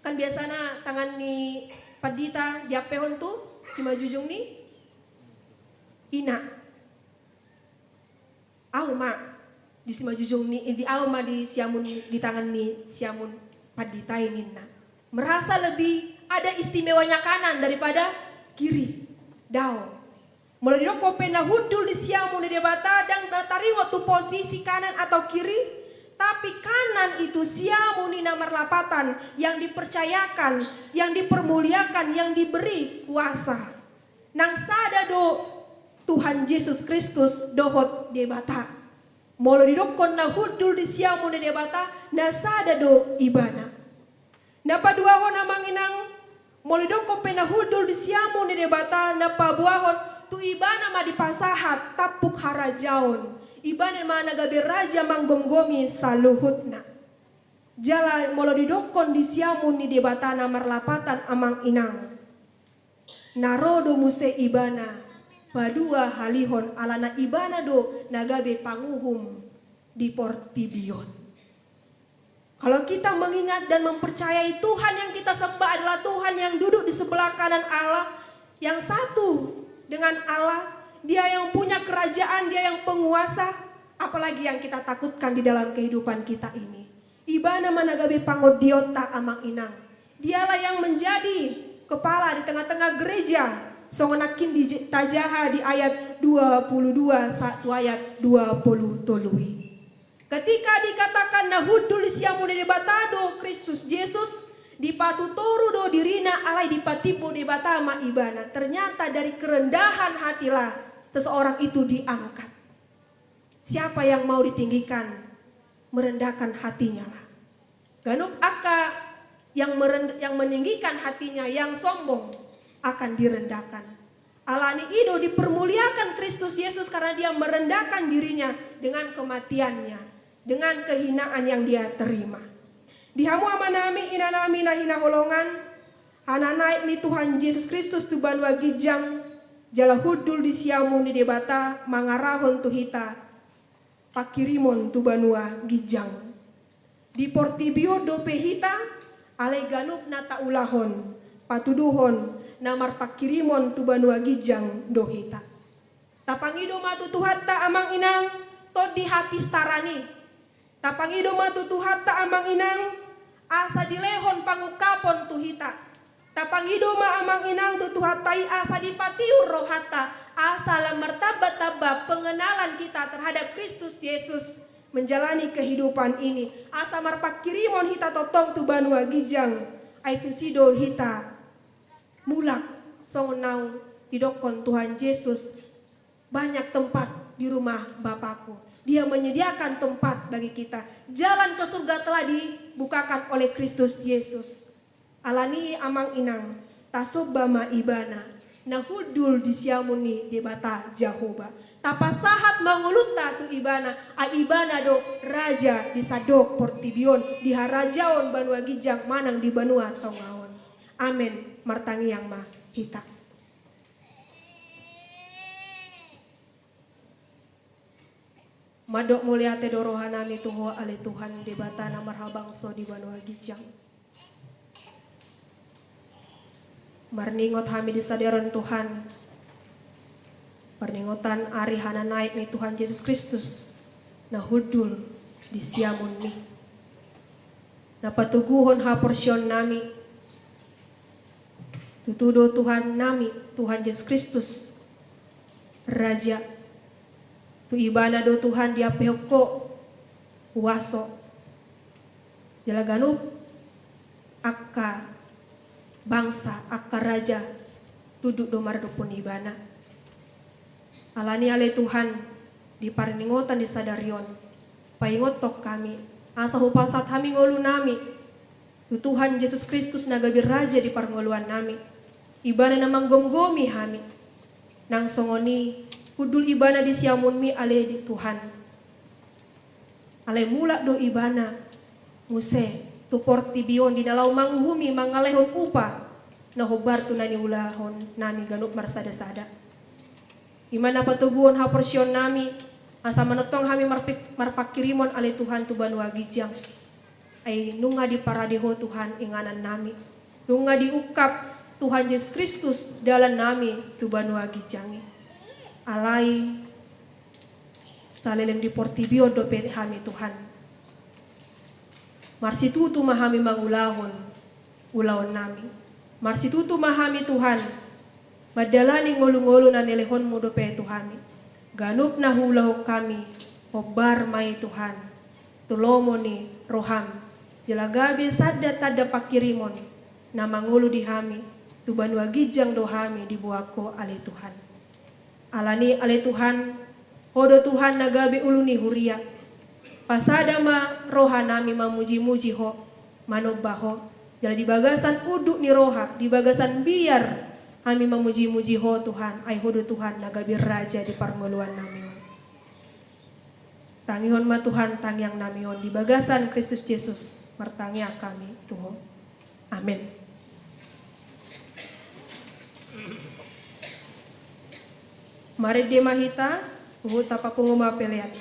Kan biasana tangan ni pandita diampehon tu simanjujung ni ina. Au ma di simanjujung ni, di au ma di siamun, di tangan ni siamun pandita i ninna. Merasa lebih ada istimewanya kanan daripada kiri. Daong. Molo didokkon pe na hundul di siamun ni Debata, ndang na taringot tu posisi kanan atau kiri, tapi kanan itu siamun ni na marlapatan, yang dipercayakan, yang dipermuliakan, yang diberi kuasa. Nang sada do Tuhan Jesus Kristus dohot Debata. Molo didokkon na hundul di siamun ni Debata, na sada do ibana. Na paduahon amang inang, molo didokkon pe na hundul di siamun ni Debata, na paduahon tu ibana ma dipasahat tampuk harajaon. Ibana ma na gabe raja manggomgomi saluhutna. Jala molo didokkon di siamun ni Debata na marlapatan amang inang, na ro do muse ibana paduahalihon, alana ibana do na gabe panguhum di portibi on. Kalau kita mengingat dan mempercayai Tuhan yang kita sembah adalah Tuhan yang duduk di sebelah kanan Allah, yang satu dengan Allah, Dia yang punya kerajaan, Dia yang penguasa, apalagi yang kita takutkan di dalam kehidupan kita ini? Ibana ma na gabe pangondionta amang inang. Dialah yang menjadi kepala di tengah-tengah gereja. Songon nangkin di, tajaha di ayat dua puluh dua sahat tu ayat dua puluh tolu i. Ketika dikatakan na hundul di siamun ni Debata do Kristus Jesus, dipatutoru do dirina alai dipatimbo Debata ma ibana. Ternyata dari kerendahan hatilah seseorang itu diangkat. Siapa yang mau ditinggikan, merendahkan hatinya lah. Ganup angka yang merend-, yang meninggikan hatinya, yang sombong akan direndahkan. Alani i do dipermuliakan Kristus Yesus karena Dia merendahkan dirinya dengan kematiannya, dengan kehinaan yang Dia terima. Di hamu amanami, inanami na hinaholongan, hananaek ni Tuhan Jesus Kristus tu banua ginjang, jala hundul di siamun ni Debata mangarahon tu hita pangkirimon tu banua ginjang. Di portibi on dope hita, alai ganup na taulahon, patuduhon, na marpangkirimon tu banua ginjang do hita. Tapangido ma tu Tuhanta amang inang, tondi hapistaran i. Tapangido ma tu Tuhanta amang inang, asa dilehon pangungkapon tu hita. Tapangido ma amang inang tu Tuhanta i asa dipatiur rohanta, asa lam martamba-tamba pengenalan kita terhadap Kristus Yesus menjalani kehidupan ini. Asa marpangkirimon hita tongtong tu banua ginjang, ai tusi do hita mulak songon naung didokkon Tuhan Jesus, banyak tempat di rumah Bapakku. Dia menyediakan tempat bagi kita. Jalan ke surga telah dibukakan oleh Kristus Yesus. Alani i amang inang, tasomba ma Ibana, na hundul di siamun ni Debata Jahowa. Tapasahat ma ngolunta tu Ibana, ai Ibana do Raja di sandok portibi on, di harajaon banua ginjang manang di banua tonga on. Amen. Martangiang ma hita. Mandok mauliate do rohanami tu Ho ale Tuhan Debata na marhabangso di banua ginjang. Marningot hami di sadari on Tuhan, parningotan ari hananaek ni Tuhan Jesus Kristus na hundul di siamunMi, na patoguhon haporseaonnami. Tutu do Tuhannami, Tuhan Jesus Kristus, Raja. Tu Ibana do Tuhan diampehon Ho huaso, jala ganup angka bangsa, angka raja tunduk do mandokkon Ibana. Alani ale Tuhan, di parningotan di sadari on, paingothon hami, asa hupasahat hami ngolunami tu Tuhan Jesus Kristus na gabe Raja di parngoluannami. Ibana na manggomgomi hami, nang songon i hundul Ibana di siamunmi ale Tuhan. Alai mulak do Ibana muse tu portibi on di na laho manguhumi mangalehon upa na hombar tu na niulahonnami ganup marsadasada. I ma na patoguhon haporseaonnami, asa manongtong hami marpik-, marpangkirimon ale Tuhan tu banua ginjang. Ai nunga diparade Ho Tuhan inganannami. Nunga diungkap Tuhan Jesus Kristus dalannami tu banua ginjang i. Alai saleleng di portibi on dope hami Tuhan. Marsitutu ma hami mangulahon ulaonnami. Marsitutu ma hami Tuhan, mandalani ngolungolu na nilehonmu dope tu hami. Ganup na huulahon hami, hombar ma i Tuhan tu lomo ni roham, jala gabe sanda tanda pangkirimon na mangolu di hami tu banua ginjang do hami diboan Ho ale Tuhan. Alani ale Tuhan, Ho do Tuhan na gabe ulu ni huria. Pasada ma rohanami mamujimuji Ho, manomba Ho, jala di bagasan unduk ni roha, di bagasan biar hami mamujimuji Ho Tuhan, ai Ho do Tuhan na gabe Raja di parngoluannami on. Tangihon ma Tuhan tangiangnami on di bagasan Kristus Jesus, martangiang hami tu Ho. Amen. Marende ma hita, huhut tapapungu ma pelean.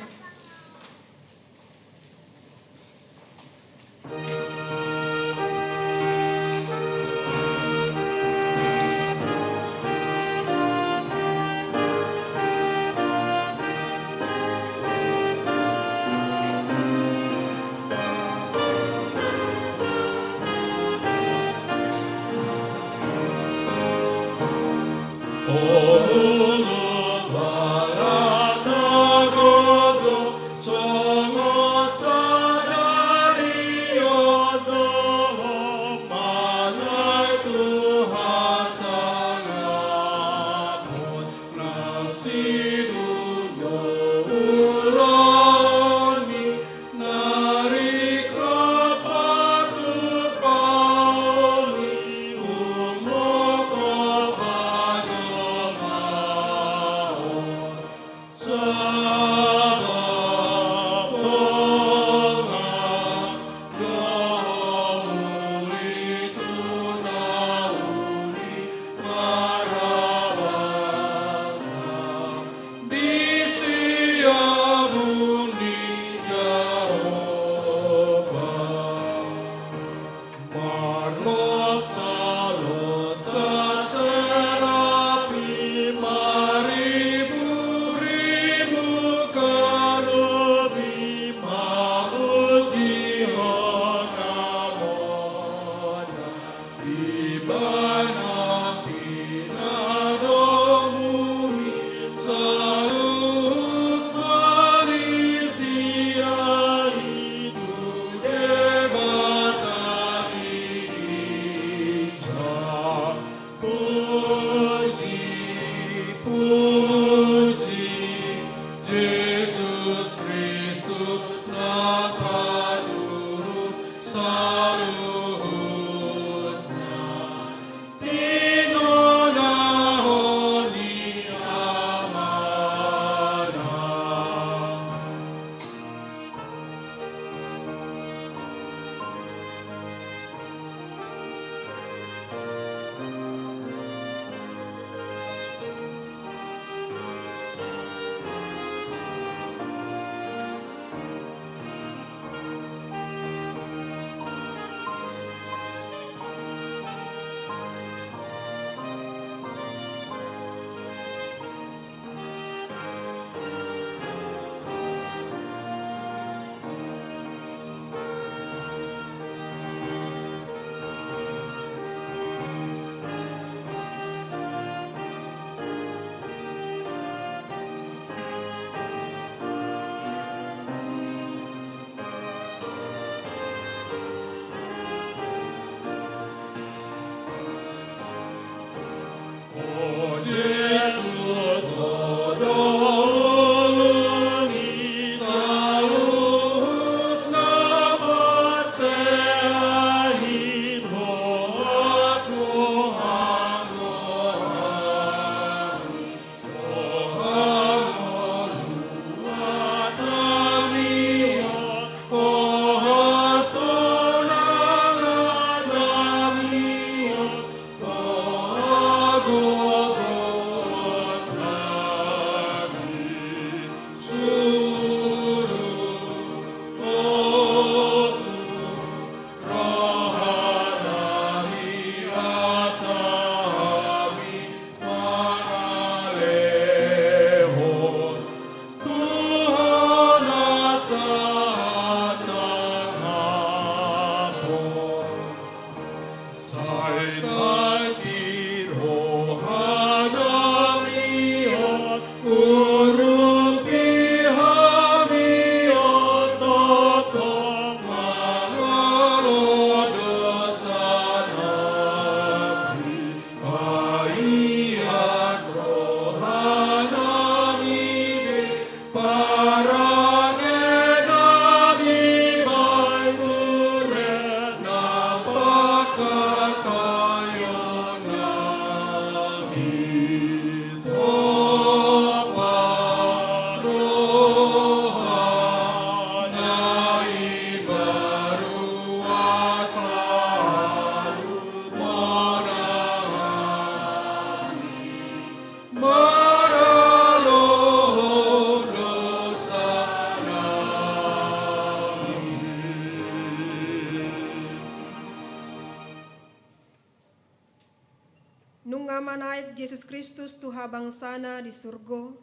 Manaek Jesus Kristus tu habangsana di surgo,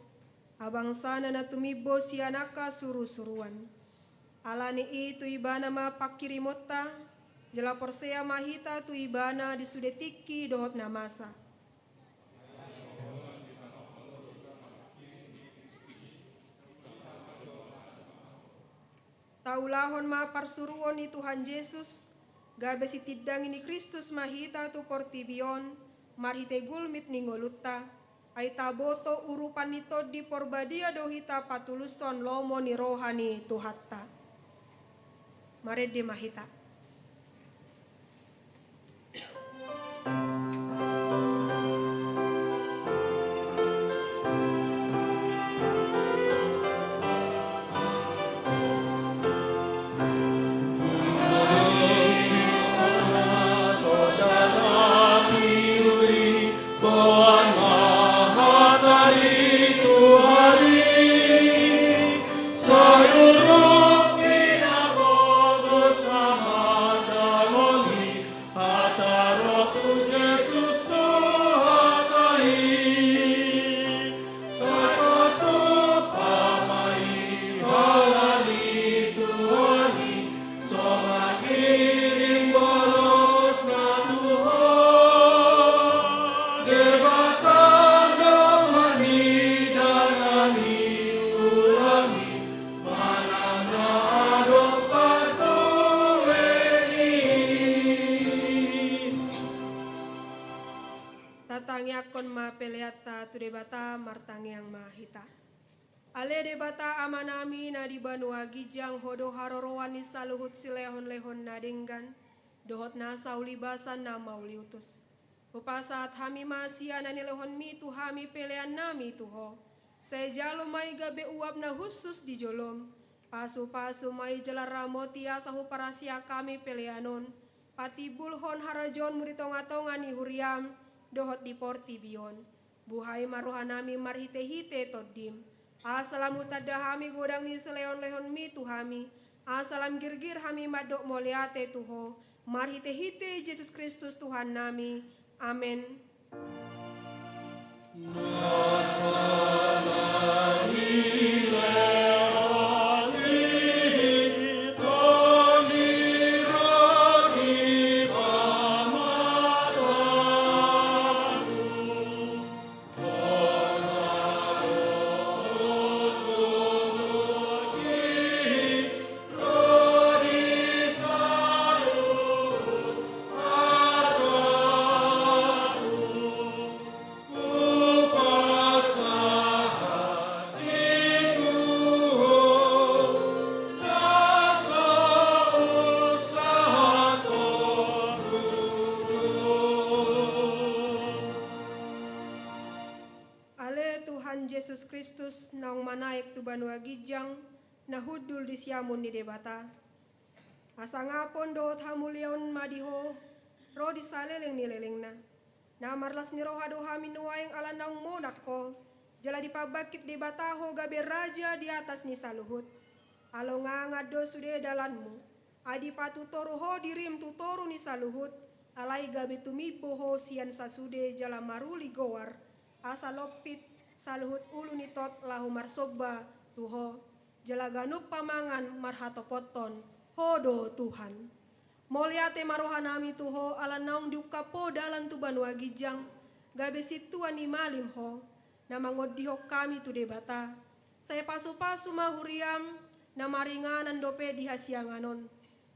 habangsana na tumimbo sian angka surusuruan. Ala ni i tu Ibana ma pangkirimonta, jala porsea ma hita tu Ibana di sude tingki dohot na masa. Taulahon ma parsuruon ni Tuhan Jesus, gabe sitindangi ni Kristus ma hita tu portibi on, marhite gulmit ni ngolunta, ai taboto urupan ni Tondi Porbadia do hita patulushon lomo ni roha ni Tuhanta. Marende ma hita. Tatangiangkon ma peleanta tu Debata, martangiang ma hita. Ale Debata Amanami na di banua ginjang, Ho do haroroan ni saluhut silehonlehon na denggan dohot nasa ulibasan na mauliutus. Hupasahat hami ma sian na nilehonmi tu hami peleannami tu Ho. Sai jalo ma i gabe uap na hushus di jolom. Pasupasu ma i jala ramoti asa huparasiak hami pelean on patimbulhon harajaonmu di tongatonga ni huriam dohot di portibi on. Buhai ma rohanami marhitehite Tondim, asa lam hutanda hami godang ni silehonlehonmi tu hami, asa lam girgir hami mandok mauliate tu Ho, marhitehite Jesus Kristus Tuhannami. Amen. Ale Tuhan Jesus Kristus, naung manaek tu banua ginjang, na hundul di siamun ni Debata. Hasangapon dohot hamuliaon ma di Ho, ro di saleleng ni lelengna. Na marlas ni roha do hami nuaeng ala naung monang Ho, jala dipabangkit Debata Ho gabe Raja di atas ni saluhut. Alongangan do sude dalanmu, ai dipatutoru Ho dirim tu toru ni saluhut, alai gabe tumimbo Ho sian sasude jala maruli goar, asa lompit saluhut ulu ni tot laho marsomba tu Ho, jala ganup pamangan marhatopothon Ho do Tuhan. Mauliate ma rohanami tu Ho ala naung diungkap Ho dalan tu banua ginjang, gabe sintua ni malim Ho, na mangondihon hami tu Debata. Sai pasupasu ma huriam, na maringanan dope di hasiangan on.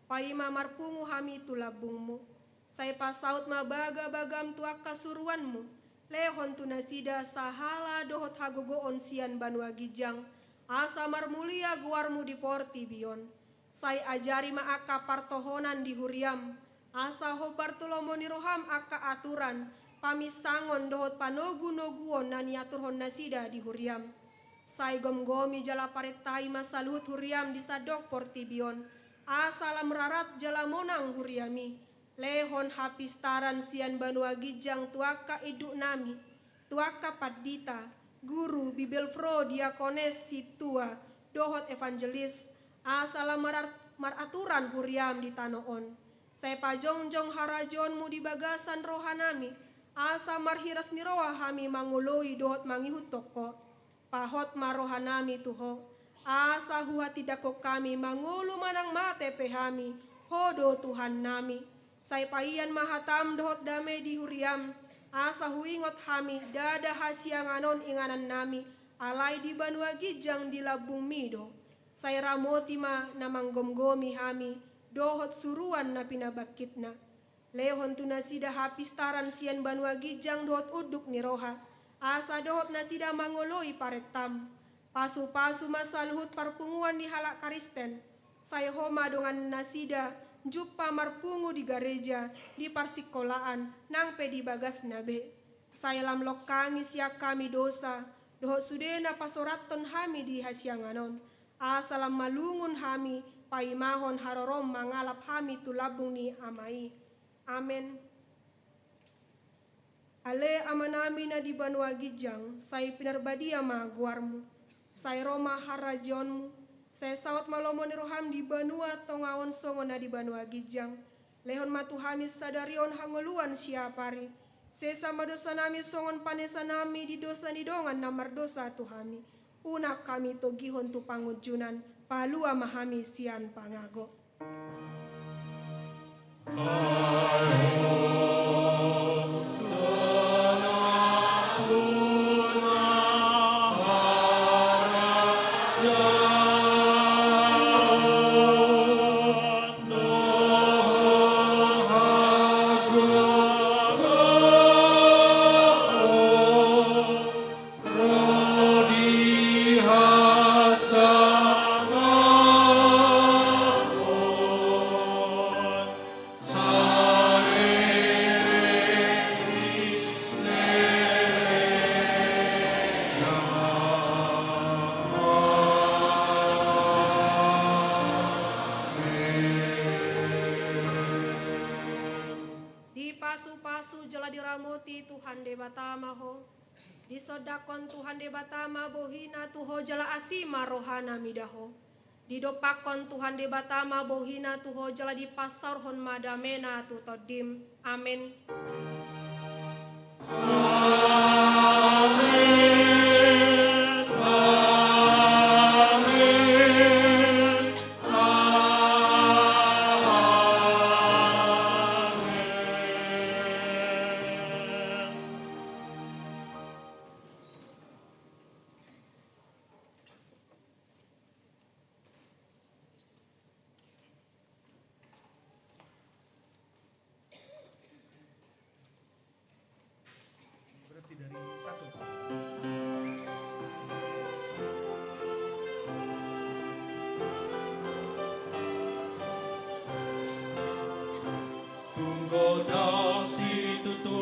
Paima marpungu hami tu lambungmu. Sai pasaut ma bagabagam tu angka suruanmu, lehon tu nasida sahala dohot hagogoon sian banua ginjang, asa marmulia goarmu di portibi on. Sai ajari ma angka partohonan di huriam, asa hombar tu lomo ni roham angka aturan, paminsangon dohot panogunoguon na niaturhon nasida di huriam. Sai gomgomi jala parentai ma saluhut huriam di sandok portibi on, asa lam rarat jala monang huriami. Lehon hapistaran sian banua ginjang tu angka induknami, tu angka pandita, guru, bibelvrouw, diakones, sintua, dohot evangelis, asa lam marar-, maraturan huriam di tano on. Sai pajongjong harajaonmu di bagasan rohanami, asa marhiras ni roha hami mangoloi dohot mangihuthon Ho. Pahot ma rohanami tu Ho, asa huhatindangkon hami mangolu manang mate pe hami, Ho do Tuhannami. Sai paian ma hataM dohot dame di huriaM, asa huingot hami ndada hasiangan on inganannami, alai di banua ginjang di lambungMi do. Sai ramoti ma na manggomgomi hami, dohot suruan na pinabangkitna. Lehon tu nasida hapistaran sian banua ginjang dohot unduk ni roha, asa dohot nasida mangoloi parentaM. Pasupasu ma saluhut parpunguan ni halak Kristen, sai Ho ma dongan nasida, jumpa marpungu di gareja, di parsingkolaan, nang pe di bagasna be. Sai lam longkangi sian hami dosa, dohot sude na pasorathon hami di hasiangan on, asa lam malungun hami paimahon haroroM mangalap hami tu lambung ni Ama i. Amen. Ale Amanami na di banua ginjang, sai pinarbadia ma goarMu. Sai ro ma harajaonMu, sai saut ma lomo ni rohaM di banua tonga on songon na di banua ginjang. Lehon ma tu hami sadari on hangoluan siapari. Sesa ma dosanami songon panesanami di dosa ni dongan na mardosa tu hami. Unang hami togihon tu pangunjunan, palua ma hami sian pangago. Dipasupasu jala diramoti Tuhan Debata ma ho. Disondangkon Tuhan Debata ma bohina tu ho jala asi ma rohana mida ho. Didompakkon Tuhan Debata ma bohina tu ho jala dipasaorhon ma damena tu tondim. Amen. Amen. Amen. Amen. Berarti dari satu. Tung godang situtu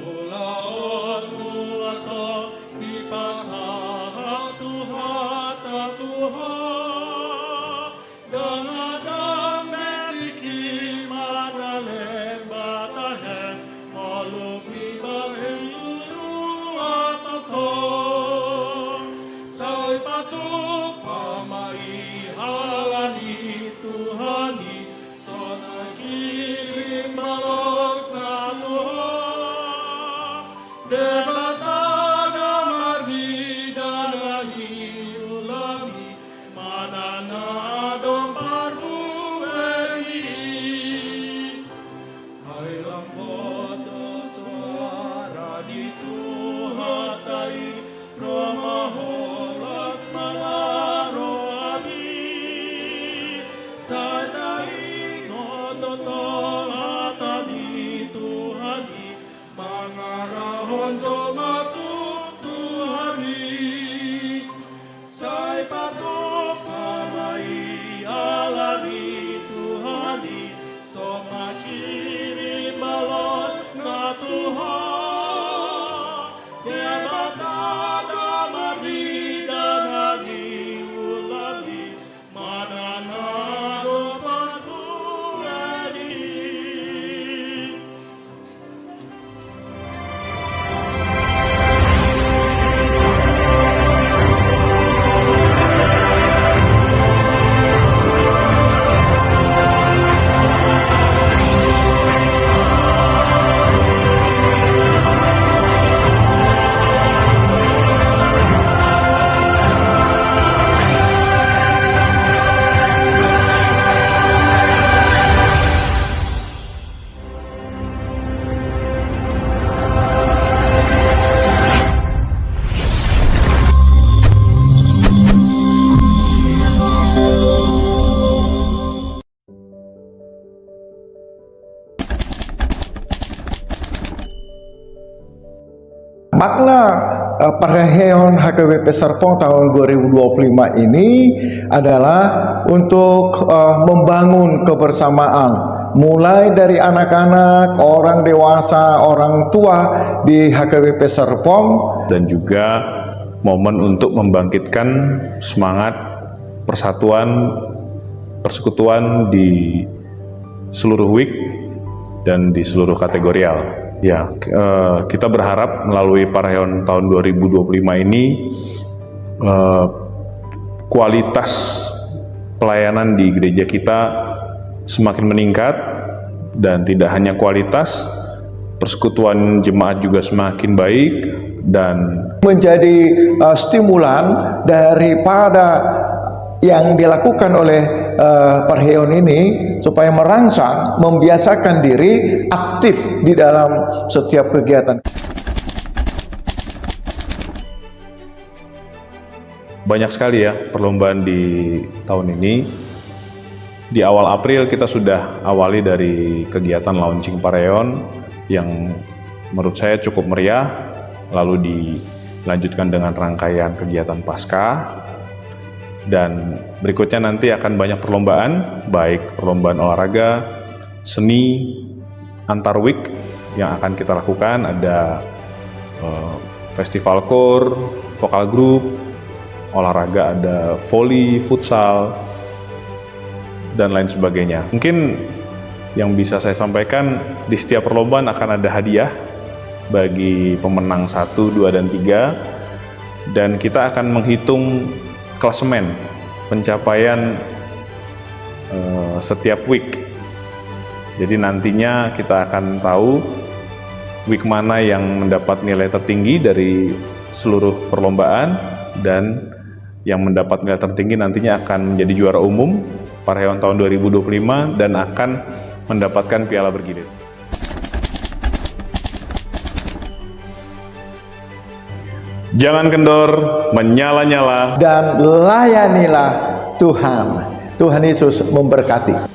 ulaonmu atau dipasahat tu hata Tuhan. Ndang adong be tingki manalem batahen, molo pibahen tu rua tongtong. Sai patupa ma i ala ni Tuhan i, sonang kirim balosna tu ho. Debata do marnida na niulami, manang na adong parbueni. Ai lam boto soara ni Tuhanta i, ro ma horas manang rohami. Sai taingot do tong hata ni Tuhan i, mangarahon jolma tu Tuhan i. Sai patupa ma i ala ni Tuhan i, sonang kirim balosna tu ho. Debata do marnida na niulami, manang na adong parbueni. Makna eh, parheheon H K B P Serpong tahun dua ribu dua puluh lima ini adalah untuk eh, membangun kebersamaan, mulai dari anak-anak, orang dewasa, orang tua di H K B P Serpong. Dan juga momen untuk membangkitkan semangat persatuan, persekutuan di seluruh wik dan di seluruh kategorial. Ya, eh, kita berharap melalui parheheon tahun dua ribu dua puluh lima ini, eh, kualitas pelayanan di gereja kita semakin meningkat, dan tidak hanya kualitas, persekutuan jemaat juga semakin baik, dan menjadi eh, stimulan daripada yang dilakukan oleh eh, parheheon ini, supaya merangsang, membiasakan diri aktif di dalam setiap kegiatan. Banyak sekali ya perlombaan di tahun ini. Di awal April kita sudah awali dari kegiatan launching parheheon yang menurut saya cukup meriah, lalu dilanjutkan dengan rangkaian kegiatan Paskah, dan berikutnya nanti akan banyak perlombaan, baik perlombaan olahraga, seni, antar wik yang akan kita lakukan, ada eh, festival koor, vokal group, olahraga, ada voli, futsal, dan lain sebagainya. Mungkin yang bisa saya sampaikan, di setiap perlombaan akan ada hadiah bagi pemenang satu, dua, dan tiga, dan kita akan menghitung klasemen pencapaian eh, setiap wik. Jadi nantinya kita akan tahu wik mana yang mendapat nilai tertinggi dari seluruh perlombaan, dan yang mendapat nilai tertinggi nantinya akan menjadi juara umum parheheon tahun dua ribu dua puluh lima dan akan mendapatkan piala bergilir. Jangan kendor, menyala-nyala. Dan layanilah Tuhan. Tuhan Yesus memberkati.